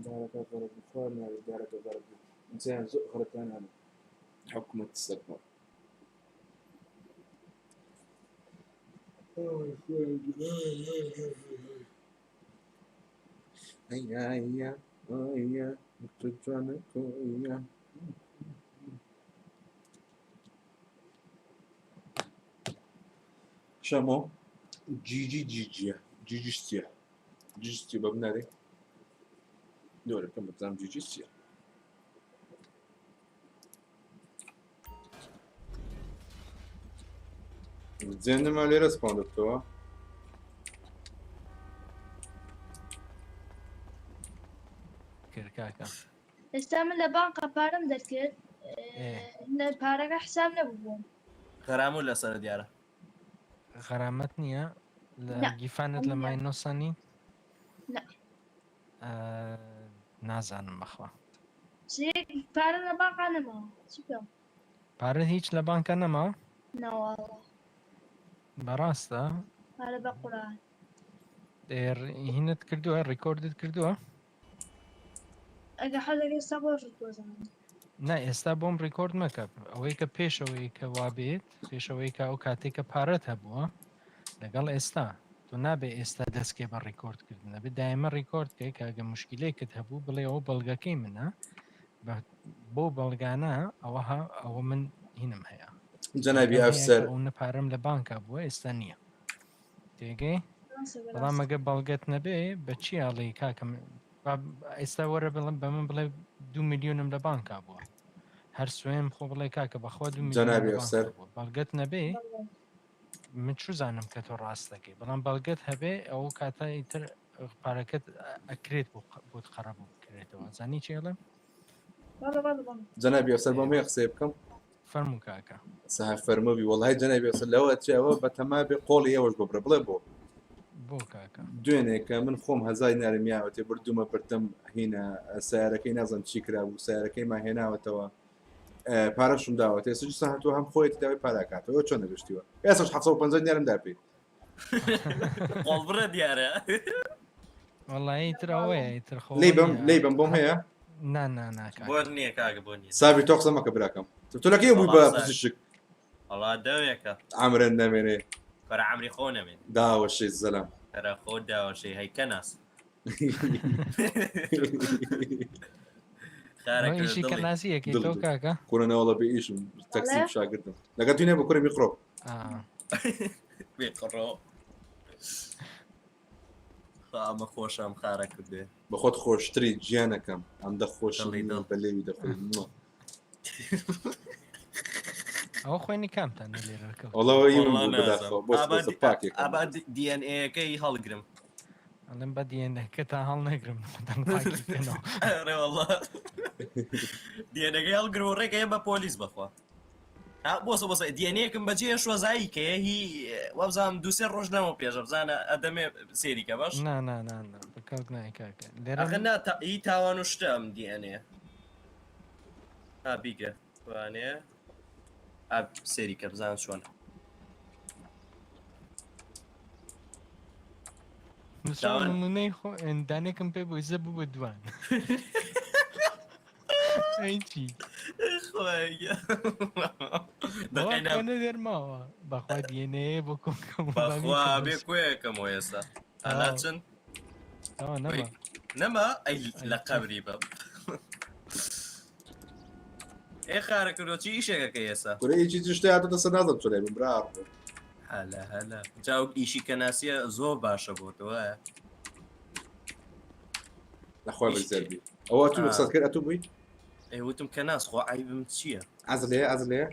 دارك ضرب اخواننا دارك ضرب انسان زخرة انا حكمة السكر. هيا هيا هيا هيا. شامو جيجي جيجي جيجي ستيا جيجي ستيا بابناري دوري كم بتزام جيجي ستيا. زين ما لي ريسبوند تو. کرد کاکە. ئێستا من لە بانقە پارەم دەرکرد، پارەکە حساب نەبوو بۆم. غەرامو لەسەر دیارە. غەرامەت نییە لە نا. گیفانت لە نییە. ماینۆسانی؟ نا. نازانم بەخوا. شتێک پارە لە بانقا نەماوە، چی بکەم؟ پارە هیچ لە بانکە نەماوە؟ نەواڵە. بەڕاستە؟ پارە بە قورئان. هینت کردووە، ڕیکۆردت کردووە؟ ئەگە حەزەکەی ئێستا بۆ ڕیکۆردم. نا ئێستا بۆم ڕیکۆرد مەکە، ئەوەی کە پێشەوەی کە وابێت، پێشەوەی کە ئەو کاتێک کە پارەت هەبووە لەگەڵ ئێستا تۆ نابێ ئێستا دەستکێ بە ڕیکۆردکردن، ئەبێ دایمە ڕیکۆرد کەی کە ئەگە مشکلێکت هەبوو بڵێ ئەوە بەڵگەکەی منە، بۆ بەڵگانە ئەوە ئەوە من هینم هەیە. جەنابی بەڵگەم هەیە ئەفسەر. کە ئەو نە پارەم لە بانکا بووە ئێستا نییە. تێگەی؟ بەڵام ئەگە بەڵگەت نەبێ بە چی ئاڵێی کاکەم ئێستا وەرە بڵم بە من بڵێ 2 میلیۆنم لە بانکا بووە، هەر سوێن خۆ بڵێ کاکە بەخوا 2 میلیۆنم جەنابی لە بانکا ئەفسەر. بووە، بەڵگەت نەبێ من چوزانم کە تۆ ڕاست دەکەی، بەڵام بەڵگەت هەبێ ئەو کاتە ئیتر پارەکەت ئەکرێت بۆت قەرەبوو بکرێتەوە. زانی چی ئەڵێم؟ جەنابی ئەفسەر بۆ مێ قسەی بکەم؟ فەرموو کاکە. سەها فەرمووی وەڵای جەنابی ئەفسەر لەوە چێ ئەوە بەتەما بێ قۆڵی ئێوەش ببڕێ. بڵێ بۆ؟ بۆ کاکە. دوێنێ کە من خۆم 1000 دینارم یاوەتێ بردوومە بردم هینە سیارەکەی نازانم چی کرابوو، سیارەکەی ما هێناوەتەوە، پارەشم داوەتێ. ئێستا جوسا هاتووە هەم خۆیەتی داوای پاراکاتەوە، چۆن نەگەشتیوە؟ ئێستاش 750 دینارم دا پێی. قۆڵبڕە دیارە. وەڵای ئیتر ئەوەیە، ئیتر خۆ لێی بەم، نییە. لێی بەم بۆم هەیە؟ نا، نا، نا، کاکە. بۆ نییە کاکە، بۆ نییە. سابی تۆ قسە مەکە براکەم. تۆ لەکەی بووی بە وەڵا سابی. پزیشک؟ وەڵا دەوێکە. عەمرن نەمێنێ. کەرە عەمری خۆ نەمێنێ. داوەشەی زەلام. کەرە خۆ داوەشەی هەیکە ناس. خارە ئەوە ئیشی دڵی. کە ناسیەکەی دڵ تۆ دڵ. کاکە؟ کوڕە نەوەڵە بێ ئیشم، تەکسیم بەڵێ. شاگردم. لەگەڵ توی نەبوو کوڕی میقڕۆ. میقڕۆ. خوا ئەمە خۆشم خارە کردێ. بە خۆت خۆشتری گیانەکەم، ئەم دە خۆشی دڵی دڵ. بە لێوی دەخۆی. ئەوە خوێنی کامتان لێرە کەوت؟ وەڵا ئەوە ئیمە وەڵا بوو بەداخەوە. نازانم. بۆ ئابا سپۆسە پاکێکم. ئابا دی ئێن ئەیەکەی هەڵگرم. ئەڵێم بە دی ئێن ئەیەکە تا هەڵ نەگرم، خۆتان پاکی بکەنەوە. ئەرێ وەڵا. دی ئێن ئەیەکەی هەڵگرم و ڕێکەیە بە پۆلیس بەخوا. ها، بۆسە، بۆسە، دی ئێن ئەیەکم بەجێ شۆزایی کەیە، هی، وابزانم دوو سێ ڕۆژ لەمەو پێشە، بزانە ئەدەمێ سێری کە باش؟ نا، نا، نا، نا، بە کەڵک نایە کاکە. لێرە ئەخە نا، هی تاوان و شتە ئەم دی ئێن ئەیە. ها، بیگرە. وانەیە. ئا، سێری کە بزانە چۆنە. نووسراوە تاوان- نمونەی خۆ دانێکم پێ بوو، ئیزە بوو بە دوان. ئەی چی؟ خوای گیان. بەڵام دەقەی نا- خۆ نەدەرماوە. بەخوا DNA بۆ کۆم کەم و بەخوا بابی بێ کەم. کۆیەکەمەوە ئێستا. ئانا تەواو. چن؟ تەواو، نەما. وەی، نەما؟ ئەی ئەی لە چی؟ قەبری بەم. ئێ خارە کردووە، چی ئیشێکەکەی ئێستا؟ کورە یەکی چ شتێ هاتۆتە سەر نازانم چۆن بم، برا. هەلە هەلە جاوک ئیشی کەناسیە زۆر باشە بۆ تۆ وایە؟ لەخوا بەزیاد بی ئەوە تو قسەت کرد ئەتوو بووی ئەی وتم کە ناس خۆ عیبم چییە؟ عەز لێیە عەز لێیە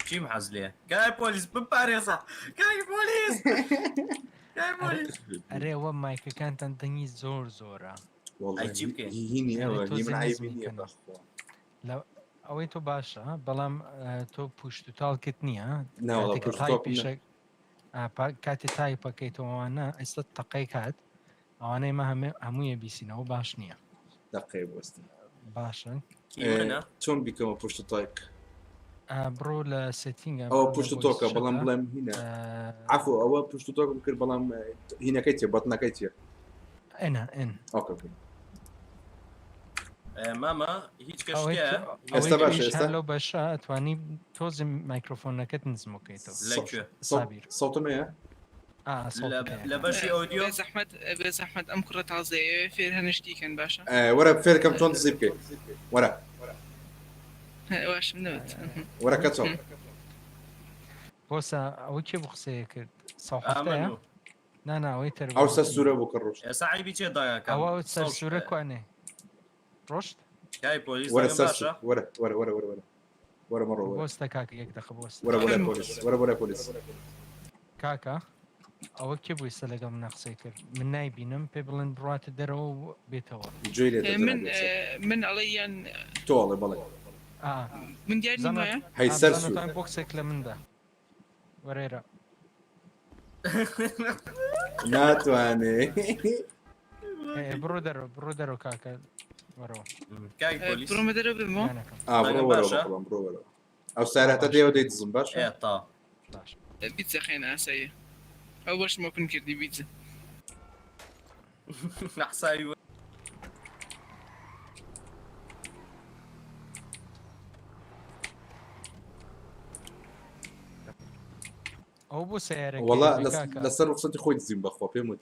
چیم حەز لێیە کای پۆلیس بپارێزە کای پۆلیس کای پۆلیس ئەرێ ئەوە مایکەکانتان دەنگی زۆر زۆرە والله ئەی چی بکەین؟ هی نییە ئەرێ ئەوە تۆ هی من عیبی زنیزمی نییە کەنەوە. بەخوا لە ئەوەی تۆ باشە بەڵام تۆ پوشت و تاڵکت نییە نا وەڵا کاتێک کە پوشت و تاڵکم نا. تایپیشە کاتێ تایپەکەیتەوەوانە ئێستا تەقەی کات ئەوانەی مە هەموویە بیسینەوە باش نییە. دەقەی بوەستە. باشە. چۆن بیکەمە پشت و تایک؟ بڕۆ لە setting ە ئەوە پشت و تۆکە بەڵام بڵێم هینە عفو ئەوە پشت و تۆکم کرد بەڵام هینەکەی چیە button ەکەی چیە؟ ئێنە ئێن. okay okay. مامە هیچ کە شتێ ئێستا باشە ئێستا لەو بەشە ئەتوانی تۆزی مایکرۆفۆنەکەت نزمەکەیتەوە لەکوێ؟ سابیر سەوتم هەیە؟ لە بەشی ئۆدیۆ بێزەحمەت بێزەحمەت ئەم کوڕە تازەیە فێر هەنشتی کەن باشە وەرە فێرکەم چۆن دزی بکەیت وەرە باشم نەوت وەرە کەچەڵ بۆسە ئەوە کێ بوو قسەیە کرد سەحفتەیە نا نا ئەوەی تر ئەو سەر سوورە بوو کە ڕۆشت ئێستا عەیبی چیە دایەکەم ئەوە سەر سوورە کوانێ ڕۆشت کای پۆلیس وەرە دەگەم سەر باشە وەرە وەرە وەرە وەرە وەرە وەرە مەڕۆ وەرە بۆستە کاکە یەک دەقە بۆستە وەرە بۆ لای پۆلیس وەرە بۆ لای پۆلیس کاکە ئەوە کێ بوو ئێستا لەگەڵ منە قسەی کرد من نایبینم پێ بڵێن بڕاتە دەرەوە و بێتەوە گوێی لێ دە من جەنابی ئەفسەر. من ئەڵێ یان تۆ ئەڵێ بەڵێ ئا من دیار زانە نیمایە هەی سەر سوور زانەتان بۆکسێک لە مندا وەرێرە ناتوانێ بڕۆ دەرەوە بڕۆ دەرەوە کاکە وەرەوە کاک پۆلیس بڕۆمە دەرەوە بمەوە گیانەکەم. ئا بڕۆ دەگەم وەرەوە باشە بەخۆم بڕۆ وەرەوە ئەو سارەتە دێوە دەی دزم باشە ئێ تا باش بیتزە خێنە ئاساییە ئەو بەشم ئۆپن کردی بیتزە حسابی ئەو بۆ سیارەکەی وەڵا ئەبێ کاکە لەسەر ڕوخسەتی خۆی دزیم بەخوا پێم وت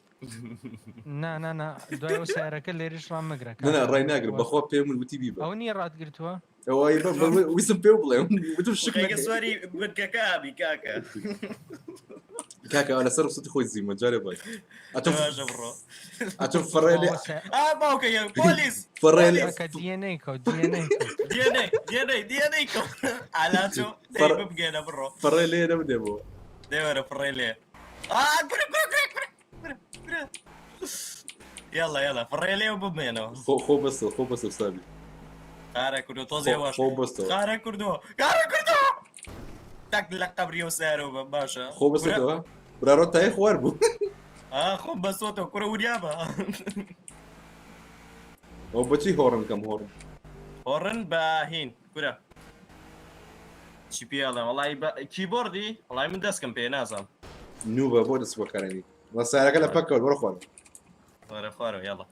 نا نا نا دوای ئەو سیارەکە لێرش ڕام مەگرە نا نا کاکە ڕای ناگرم بەخوا پێم وت وتی بیبە ئەوە نییە ڕاتگرتووە ئەوەی ویستم پێ بڵێم وتم شک خەیکە نەکەی سواری بنکەکە ئابی کاکە کاکە لەسەر ڕوخسەتی خۆی دزیمە جارێ بای ئەتۆ باشە بڕۆ ئەتۆ فڕێ لێ ئەوە سە- ئا باوکە یە پۆلیس فڕێ لێ پۆلیس کاکە DNA کەوت DNA کەوت DNA DNA DNA کەو ئالاچۆ دەی فڕ ببگەنە بڕۆ فڕێ لێ نەبدێ بۆ دەی وەرە فڕێ لێ ئا کورە کورە کورە کورە کورە کورە يلا يلا فڕێ لێ و بمێنەوە خۆ خۆ بەستەوە خۆ بەستەوە سابی خارە کوردۆ تۆزێ خۆ واش خۆ بەستەوە خارە کوردۆ خارە کوردۆ تەک لە قەبری و سیارەوە بە باشە خۆ کورە بەستەوە براڕۆ تای خوار بوو ئا خۆم بەسۆتەوە کورە وریا بە ئەو بەچی هۆڕن کەم هۆڕن هۆڕن بە هین کورە چی پێڵێم وەڵی بە کیبۆردی وەڵی من دەستکەم پێ نازانم نوبە بۆ دەست بەکارێنی وە سیارەکە لە پەکەوت وەرە خوارەوە وەرە خوارەوە یاڵا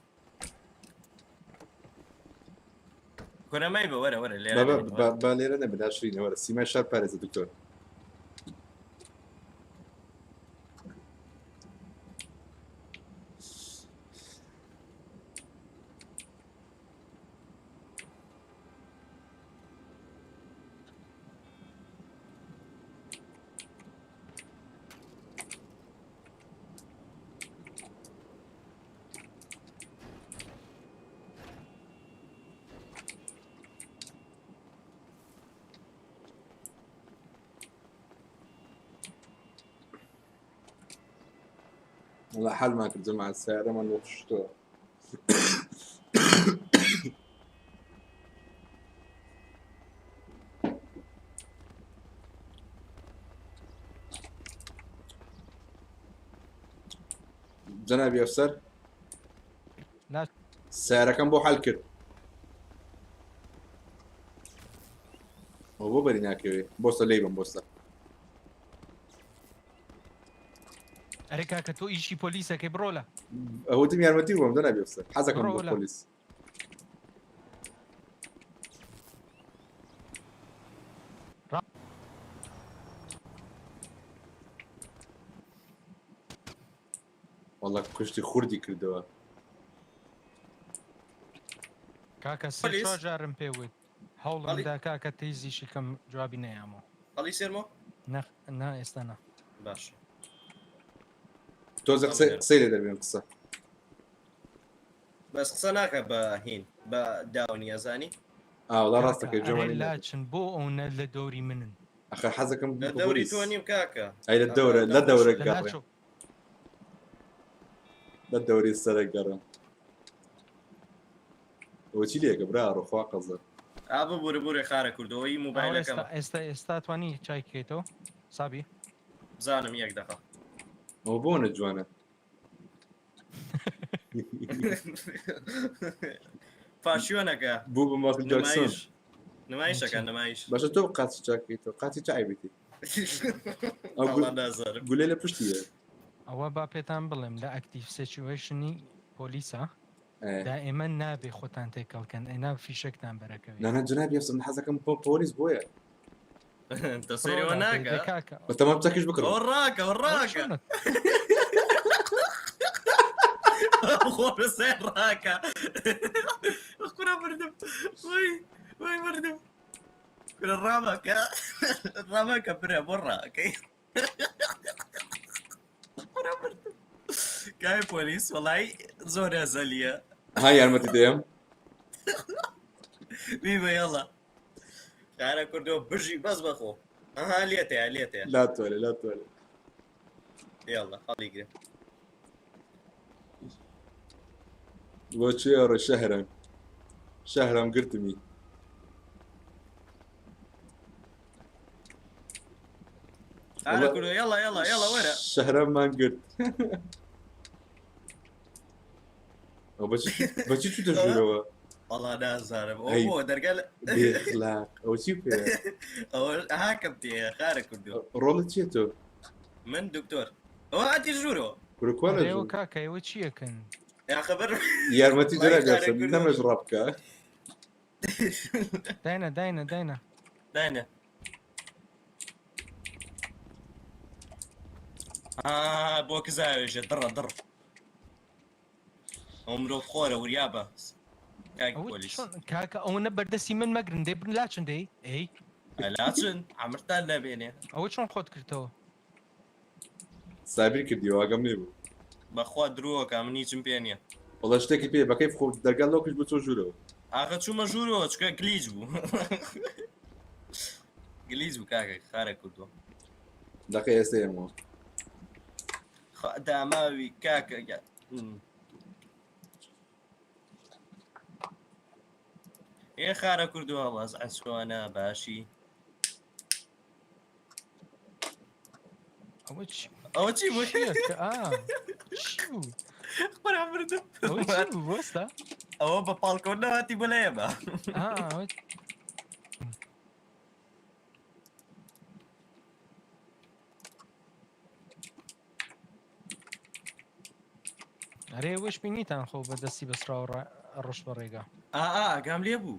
کورە مەیبە وەرە وەرە لێرە بابا نەبین وەرە با لێرە نەبێ ناشرینە وەرە سیمای شار پارێزە دکتۆر والله حال ما كنت مع السيارة ما نوخشتوها جەنابی ئەفسەر لا سیارەکەم بۆ حل کرد ئەو بۆ بەری ناکەوێ بۆسە لێی بم بۆسە ئەرێ کاکە تۆ ئیشی پۆلیسەکەی بڕۆ لە ئەوتم یارمەتی بۆم جەنابی ئەفسەر حەزەکەم بڕۆ بۆ لە پۆلیس وەڵا کوشتی خوردی کردەوە. کاکە سێ پۆلیس چوار جارم پێ وت هەوڵم هەڵی دا کاکە تیزیشی کەم جوابی نەیامەوە. هەڵی سێرمۆ نە نا ئێستا نا. باش. تۆزە قسەی قسەی لێ دەربێن قسە. بەس قسە ناکە بە هین بە داونی ئەزانی. ئا وەڵا ڕاستەکەی کاکە جوانی ئەرێ نابێت. لاچن بۆ ئەونە لە دەوری منن. ئەخە حەزەکەم لە بم بە دەوری پۆلیس. تۆ نیم کاکە. ئەی لە دەورە لە دەورە لە گەڕێ. لاچۆ. لە دەوری سەرە گەڕێ. ئەوە چی لێکە برا ڕۆخوا قەزە. ئا ببورە بورێ خارە کوردەوە ئی ئەوە ئێستا موبایلەکەمە. ئێستا ئێستا توانی چای کەیتەوە سابی. بزانم یەک دەقە. ئەوە بۆ نە جوانە. فاشیۆنەکە. بوو بە ماکل جاکسۆن. نمایش نمایشەکە نمایش. باشە تۆ قاچی چاکەیتەوە قاچی چ عەیبێتی. ئەو وەڵا نازانم. گولێ لە پشتیە. ئەوە با پێتان بڵێم لە ئەکتیڤ سیچوەیشنی پۆلیسە ئێ. دائیمەن نابێ خۆتان تێکەڵکەن ئەینا فیشەکتان بەرەکەوێ. نا نا جەنابی ئەفسەر من حەزەکەم بۆ پۆلیس بۆیە. تە سەیرەوە ڕۆڵا ناکە. دەی کاکە. بە تەمام چەکیش بکڕم. ئەوە ڕاکە ئەوە ئەوە ڕاکە. چۆنە؟ خۆ سەیر ڕاکە. کورە مردم. وای وای مردم. کورە ڕامەکە ڕامەکە برا بۆ ڕاکەی. کورە مردم. کای پۆلیس وەڵای زۆر هەزەلیە. ها یارمەتی دەیەم. بیبە یەڵا. خارە کوردۆ بژی بەس بەخۆ. ئەها لێتەیە لێتەیە. لا تۆلێ لا تۆلێ. یەڵا هەڵیگرە. بۆ چێ ڕێ شەهرم شەهرم گرتمی. خارە کوردۆ یەڵا یەڵا یەڵا وەرە. شەهرەممان گرت. ئەو بەچی چووتە ژوورەوە؟ وەڵا نازانم ئەوە ئەی بۆ دەرگا لە بێخلاق ئەوە چی پێ؟ ئەوە هاکەم پێیە خارە کوردۆ. ڕۆڵت چییە تۆ؟ من دکتۆر. ئەوە هاتی ژوورەوە. کورە کوا لە ئەرێ ئەوە ژوور؟ کاکە ئێوە چیەکەن؟ یا خەبەر یارمەتی وەڵای جەنابی خارە ئەفسەر کوردۆ. نەمەش ڕابکە. داینە داینە داینە. داینە. ئا بۆ کزاوێژێ دڕە دڕ. ئەو مرۆڤ خۆرە وریابە. کاک ئەوە پۆلیس. چۆن کاکە ئەوەنە بەردەستی من مەگرن دەی بن لاچن دەی ئەی. لاچن عەمرتان نەبێنێ. ئەوە چۆن خۆت کردەوە؟ سابیر کردیەوە ئاگام لێ بوو. بەخوا درۆکە من هیچم پێ نییە. وەڵا شتێکی پێ بەکەیف خۆ دەرگا لۆکش بچۆ ژوورەوە. ئاخە چوومە ژوورەوە چونکە گلیچ بوو. گلیچ بوو کاکە خارە کوردووە. دەقەی ئێستا ئێمەوە. داماوی کاکە گیان. ئێ خارە کوردووە وەزع چۆنە باشی؟ ئەوە چی ئەوە چی بوو؟ چییە ئا چی بوو؟ خۆرا مردم. ئەوە چی بوو وەستا؟ ئەوە بە پاڵکەوت نەهاتی بۆ لای ئێمە. ئا ئەوە ئەرێ وەش بینیتان خۆ بە دەستی بەسراوە ڕۆشت بە ڕێگا. ئا ئا ئاگام لێ بوو.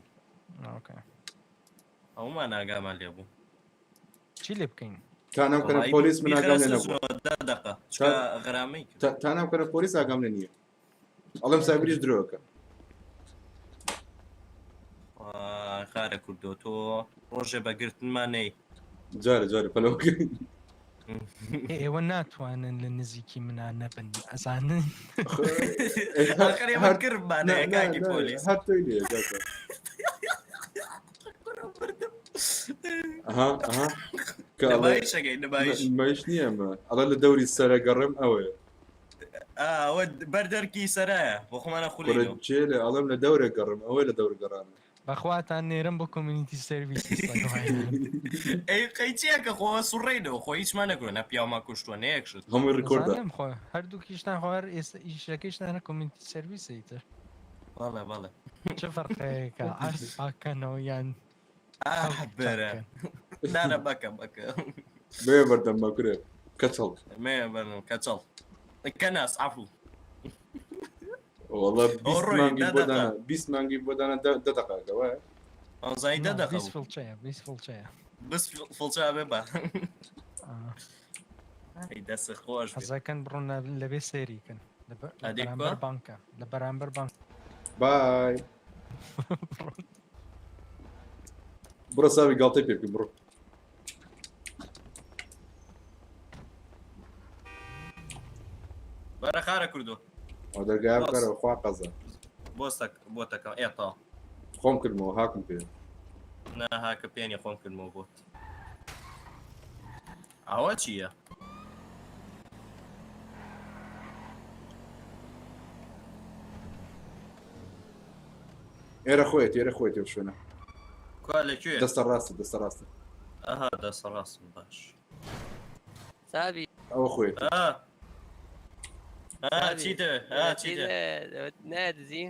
ئۆکەی. ئەومان ئاگامان لێ بوو. چی لێ بکەین؟ تا نامکەنە وەڵای پۆلیس من ئاگام لێ بیخەرە نەبوو. سجنەوە دە دەقە چونکە غەرامەی کرد. تا نامکەنە پۆلیس ئاگام لێ نییە. ئەڵێم سابریش درۆکە. وای خارە کوردۆ تۆ ڕۆژێ بە گرتنمان نەی. جارە جارە پەلەوە ئێوە ناتوانن لە نزیکی منا نەبن ئەزانن. ئاخر ئێمە کردمان هەیە کاکی پۆلیس. هەر تۆی لێیە کاکە. ئەها ئەها کە ئەڵێ نمایشەکەی نمایش. نمایش نییە ئەمە ئەڵێ لە دەوری سەرە گەڕێم ئەوەیە. ئەوە بەردەرکی سەرایە بۆ خۆمانە کوڕە خولینەوە. جێلێ ئەڵێم لە دەورە گەڕێم ئەوەی لە دەور گەڕانە. بەخواتان نێرم بۆ کۆمیونیتی سێرڤیس ئەی قەی چییە کە خۆ سوڕینەوە خۆ هیچمان نەکردووە نە پیاومان کوشتووە نە یەک شت. هەمووی ڕیکۆردە. ئەزانم خۆ هەردووکیشتان خۆ هەر ئێستا ئیشەکەیشتان هەر کۆمیونیتی سێرڤیسە ئیتر. بەڵێ بەڵێ. چ فەرقەیەکە عەرز پاکەنەوە یان ئاه خەڵک بەرە. چاکەن. نانە بەکە بەکە. بێ بەردەم بە کورێ کەچەڵ. مێ بەردەم کەچەڵ. کەناس عەفو. وەڵا ئەوە 20 ڕۆی مانگی دە بۆ دەقە. دانا 20 مانگی بۆ دانا دە دەقەکە وایە؟ ئەوزانی دە نا دەقە 20 بوو. فڵچەیە 20 فڵچەیە. 20 فڵچە ئەبێ بە. ئەی دەست خۆش بێ. حەزەکەن بڕۆن لەبێ سەیری کەن. لە ئەدی بەرامبەر کوا؟ بانکە لە بەرامبەر بانک. بای. بڕۆ ساوی گاڵتەی پێ بکەم بڕۆ. وەرە خارە کوردۆ. ئەو دەرگایە بکەرەوە خوا قەزا. بۆستەک بۆتەکەم ئێ تاو. خۆم کردمەوە هاکم پێ. نا هاکە پێ نیە خۆم کردمەوە بۆت. ئەوە چییە؟ ئێرە خۆیەتی ئێرە خۆیەتی ئەو شوێنە. کوا لە کوێ؟ دەستە ڕاستە دەستە ڕاستە. ئەها دەستە ڕاستم باش. سابی ئەوە خۆیەتی. ئا ئا چی دەوێ ئا چی دەوێ؟ نادزی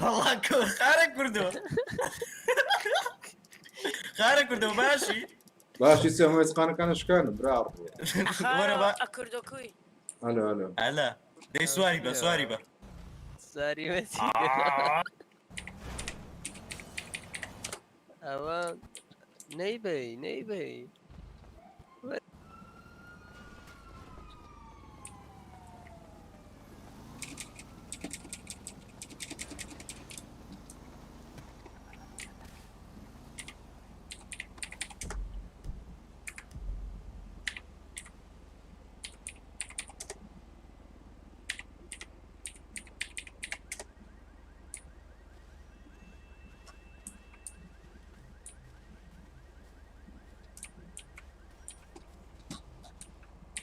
وەڵا خارە کوردۆ خارە کوردۆ باشی باشی سێ هەموو ئێسقانەکانە شکانم برا وەرە با کوردۆکوی ئەلۆ ئەلۆ ئەلا دەی سواری بە سواری بە سواری بە ئەوە نەیبەی نەیبەی.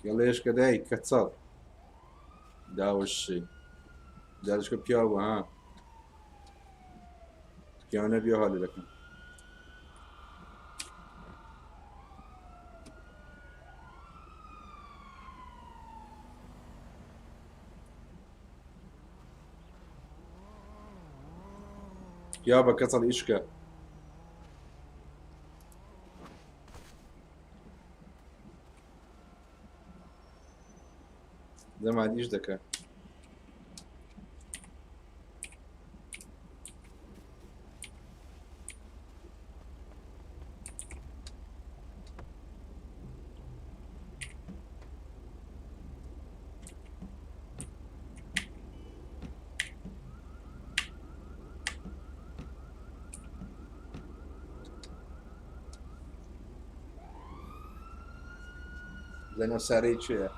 گەڵێشکە دای کەچەڵ داوەشی جارشکە پیاو بە ها پیاو نەبی هەڵی دەکەم. پیاو بە کەچەڵ ئیشکە. زەمان ئیش دەکە. لەناو سارەی کێیە؟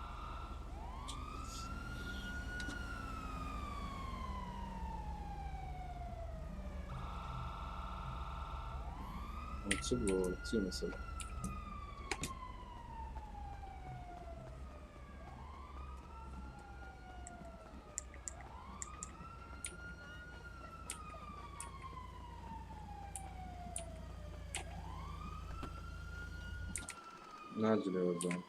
چ بوو چی مەسەلە؟ ناجرێ وەزان.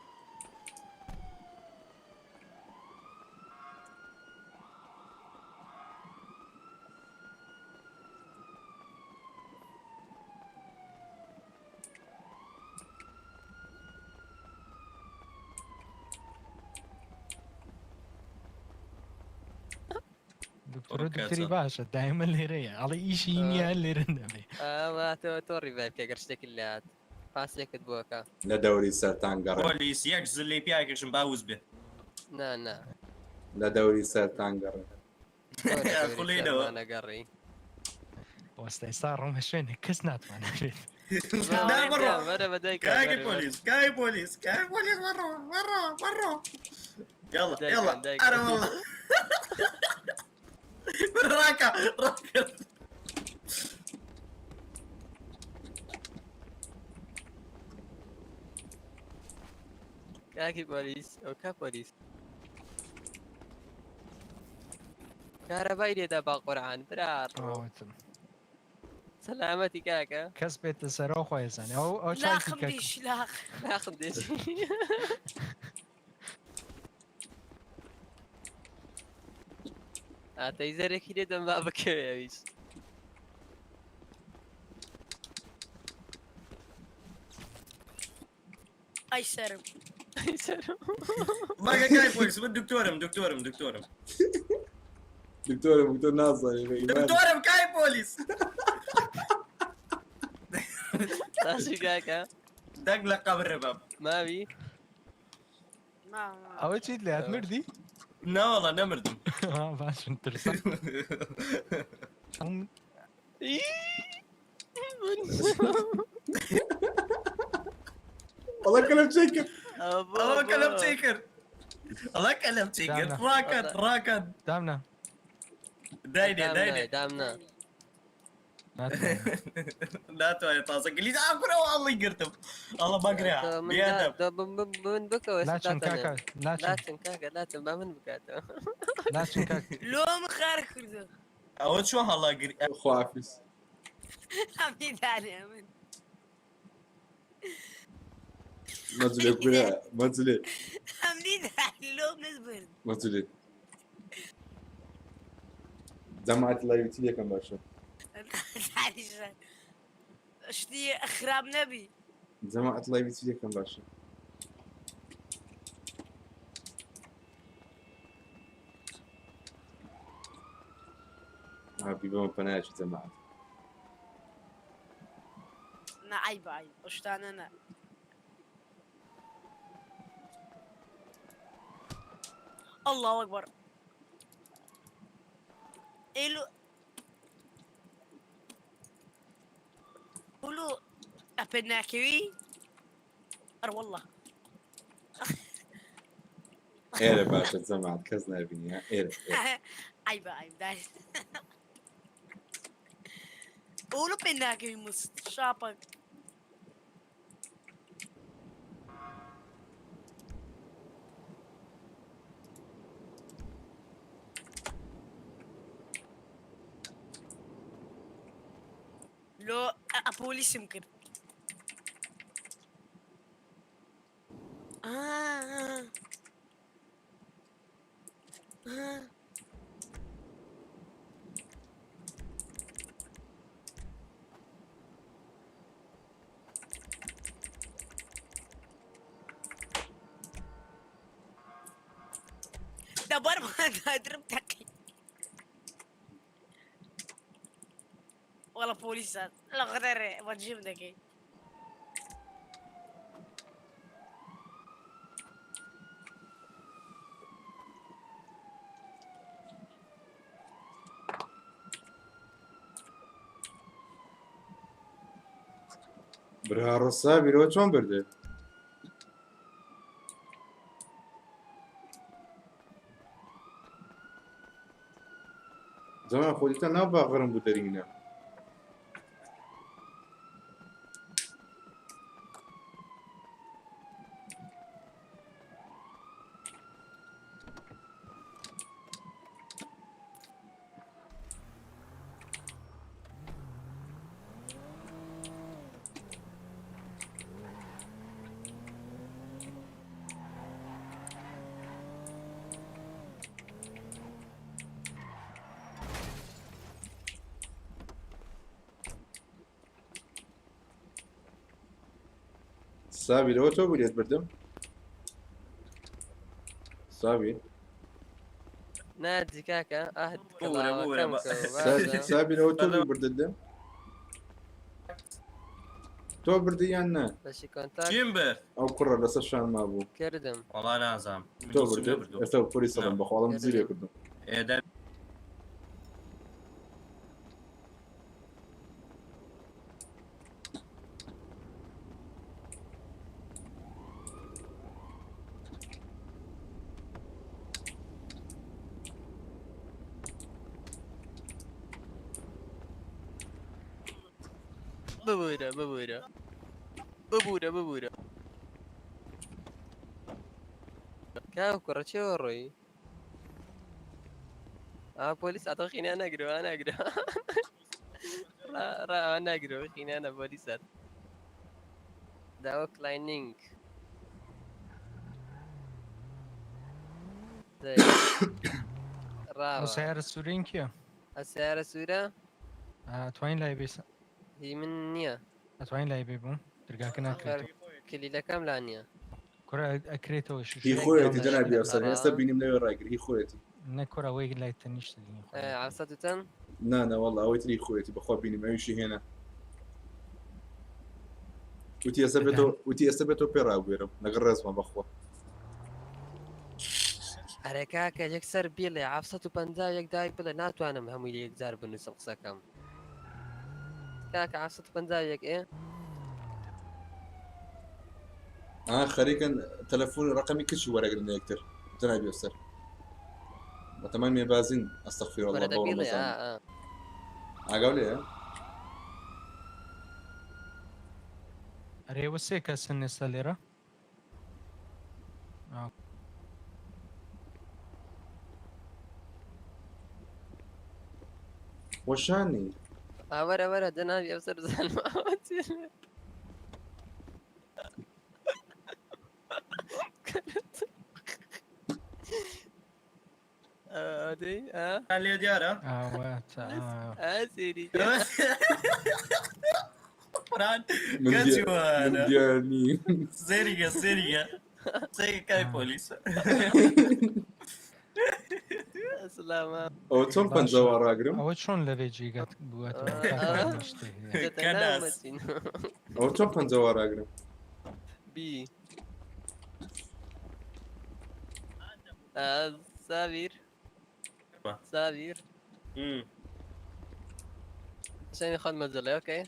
دکتۆر دکتۆری باشە دایمە لێرەیە ئەڵێ ئیشی نییە لێرە نەبێ تۆ تۆ ڕیڤایڤ کە گەر شتێکت لات پاسێکت بۆکە لە دەوری سەرتان گەڕێ. پۆلیس یەک زلەی پیاکێشم با وز بێ. نا نا. لە دەوری سەرتان گەڕێ. خوڵینەوە. نەگەڕی. وەستا ئێستا ڕۆمە شوێنێک کەس ناتوانێت بێت. نا بڕۆ. وەرە بە دایکا، کاکی وەرە، وەرە. پۆلیس کاکی پۆلیس کاکی پۆلیس بڕۆ بڕۆ بڕۆ. يلا دایکان، يلا دایکان. انا والله راكا راكا کاکی پۆلیس ئەو کا پۆلیس کارەبای لێدا با قورعان برا ئەوەتم. سەلامەتی کاکە کەس بێتە سەرەوە خۆی زانێ ئەو ئەو چاکی لاخم کە دیش لاخ لاخم دیش ئاتەیزەرێکی لێ دەم با بکەوێ ئەویش ئەی سەرم ئەی سەرم باگە کای پۆلیس من دکتۆرم دکتۆرم دکتۆرم دکتۆرم دکتۆر نازانێ بە ئیمان. دکتۆرم کای پۆلیس باشی کاکە دەنگ لە قەبرە بەم ماوی ئەوە چیت لێ هات مردی؟ ناوەڵا نەمردم باشم ترسا وەڵا کەلەم چێ کرد ئەوە کەلەم چێ کرد. ئەڵە کەلەم چی کرد ڕاکەن ڕاکەن دامنا داینێ داینێ دامنا ناتوانێت تازە گلی ئاکرەوە ئەڵی گرتم ئەڵە بەگرە من بکەوە لاچن کاکە لاچن کاکە لاچن با من بکاتەوە لاچن کاکە لۆم خار کردو ئەوە چۆن هەڵاگری خوافیز هەمی دانێ من مەجلێ کورە مەجلێ هەمنی دانێ لۆم نزبرد مەجلێ جەماعەتی لایڤی چی لێکەم باشە شتی خراپ نەبی جەماعەت لایڤی چی لێکەم باشە بیبەمە پەنایەکی جەماعەت نا عیبە عیب ئەو شتانە نا الله اکبر ئێلو قولوا ئەپێ ناکەوی ئەر والله ئێرە باشە جەماعەت کەس نابینی ها ئێرە ئێرە. عیبە عیب دای قولوا پێ ناکەوی مست شاپەک لۆ پۆلیسم کرد آه. آه. دبر ما ضربتك والله بوليس لا غدر بجيب دقي برا ڕسا بیرەوە چۆن بردێ جەما خۆدیتە ناو باغرم بوو دەرینە سابیرەوە تۆ بوو لێت بردم سابیر نادی کاکە ئاه بورە بورە سابیرەوە تۆ بوو بردت دەم تۆ بردی یان نا بەشی کۆنتاکت چیم برد ئەو کوڕە لەسەر شان مابوو کردم وەڵا نازانم تۆ بردت ئێستا پۆلیس دەڵێم بەخواڵم زیرێ کردم ئێدە ببورە ببورە ببورە ببورە کاو کوڕە چێوە ڕۆی ئا پۆلیس ئەتۆ خینا نەگرەوە نەگرە ڕا نەگرەوە خینانە پۆلیسات داوە کلاینینگ ئەو ڕاوە سیارە سوورین کێ ئە سیارە سوورە ئەتوانین لای بێ هی من نییە ئەتوانین لای بێ بووم دەرگاکە ناکرێتەوە کلیلەکەم لا نییە کوڕە ئەکرێتەوە شوش هی خۆیەتی جەنابی ئەفسەر ئێستا بینیم لەوێ ڕایگر هی خۆیەتی نە کوڕە ئەوەی لای تەنیشت دینی خۆ عەسەد وتەن نا نا والله ئەوەی تری خۆیەتی بەخوا بینیم ئەویشی هێنا وتی ئێستا بێتەوە وتی ئێستا بێتەوە پێ ڕابوێرم لەگەڵ ڕێزمە بەخوا ئەرێ کاکە یەکسەر بیڵێ 751 دای بڵێ ناتوانم هەمووی لە یەکجار بنووسم قسەکەم کاکە 751 ئێ ئا خەریکن تەلەفۆن ڕقمی کچ وەرەگرن لە یەکتر. جەنابی ئەفسەر بەتەمای مێبازین ئەستەغفیرەڵڵا وەرە بۆ دەبیڵێ ڕەمەزان ئا ئا. ئاگاو لێیە؟ ئەرێ ئێوە سێ کەسن ئێستا لێرە؟ وەشانی ئا وەرە وەرە جەنابی ئەفسەر بزانم ئەوە چییە. ئەدەی ئا لێ دیارە ئاوە تا ئا سێری قورآن من کە دیار من جوانە دیار نیم سێریگە سێریگە سێریگە کای پۆلیس سلامە ئەوە چۆن باشە پەنجەوە ڕاگرم ئەوە چۆن لەوێ جێگەت بووەتەوە کاکە شتێک هەیە کەناس ئەوە چۆن پەنجەوە ڕاگرم بی ساویر ساویر شانی خۆت مەجەڵێ ئۆکەی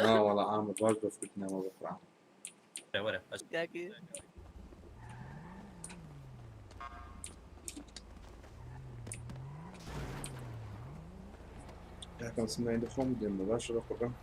نا وەڵا عامر باش بەفرت نامە بە قورئان وەرە کاکی کاکەم سمای دەخۆم دێم بە باشە بە قورئان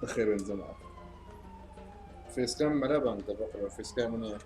بەخێربێن جەماعەت. فێسکام مەلا بانگ دەبەقرە فێسکام نییە.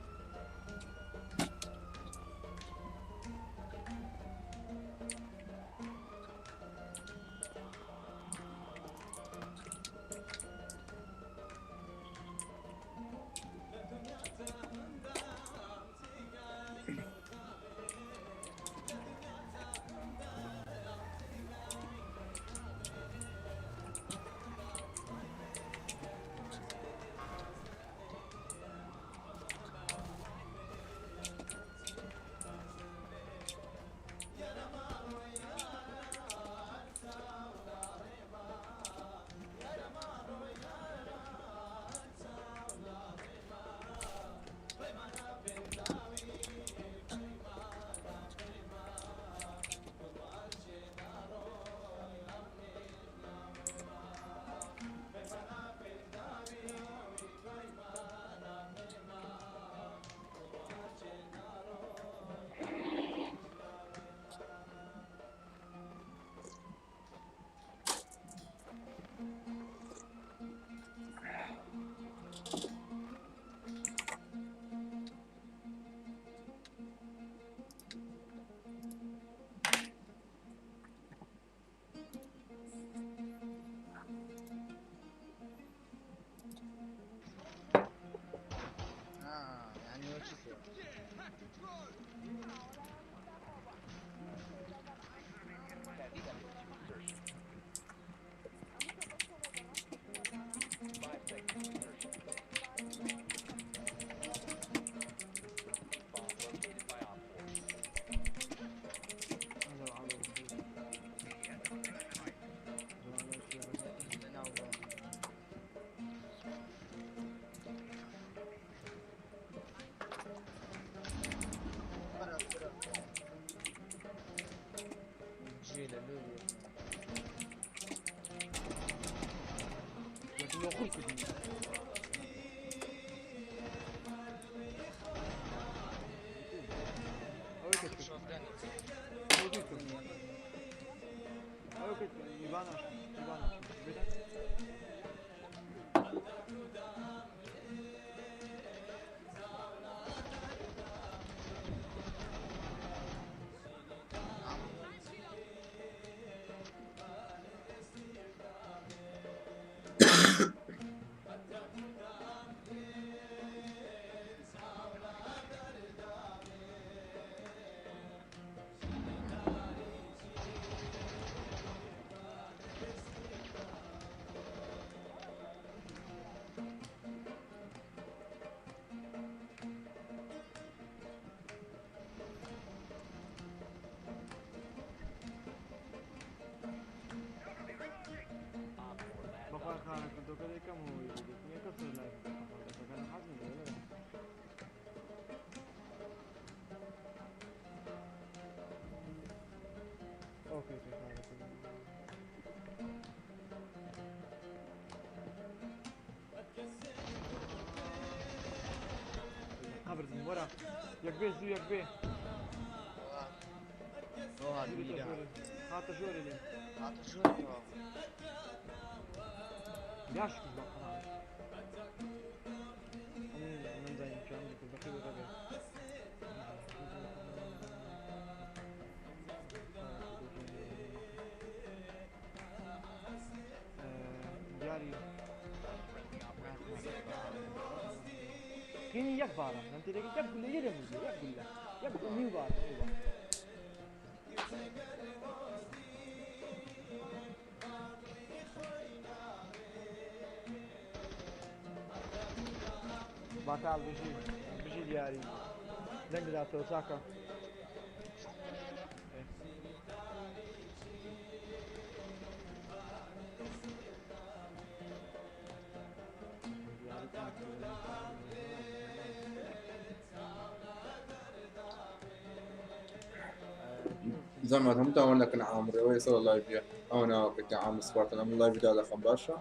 زعما هەمووتان لەکن عامرەوەی سەر لایڤە ئەو ناوەکە عام سپارتن ئەم لایڤ دا دەخەم باشە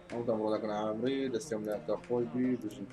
هەمووتان بڕۆ لەکن عامری دەستێم لە خۆی بی بژین.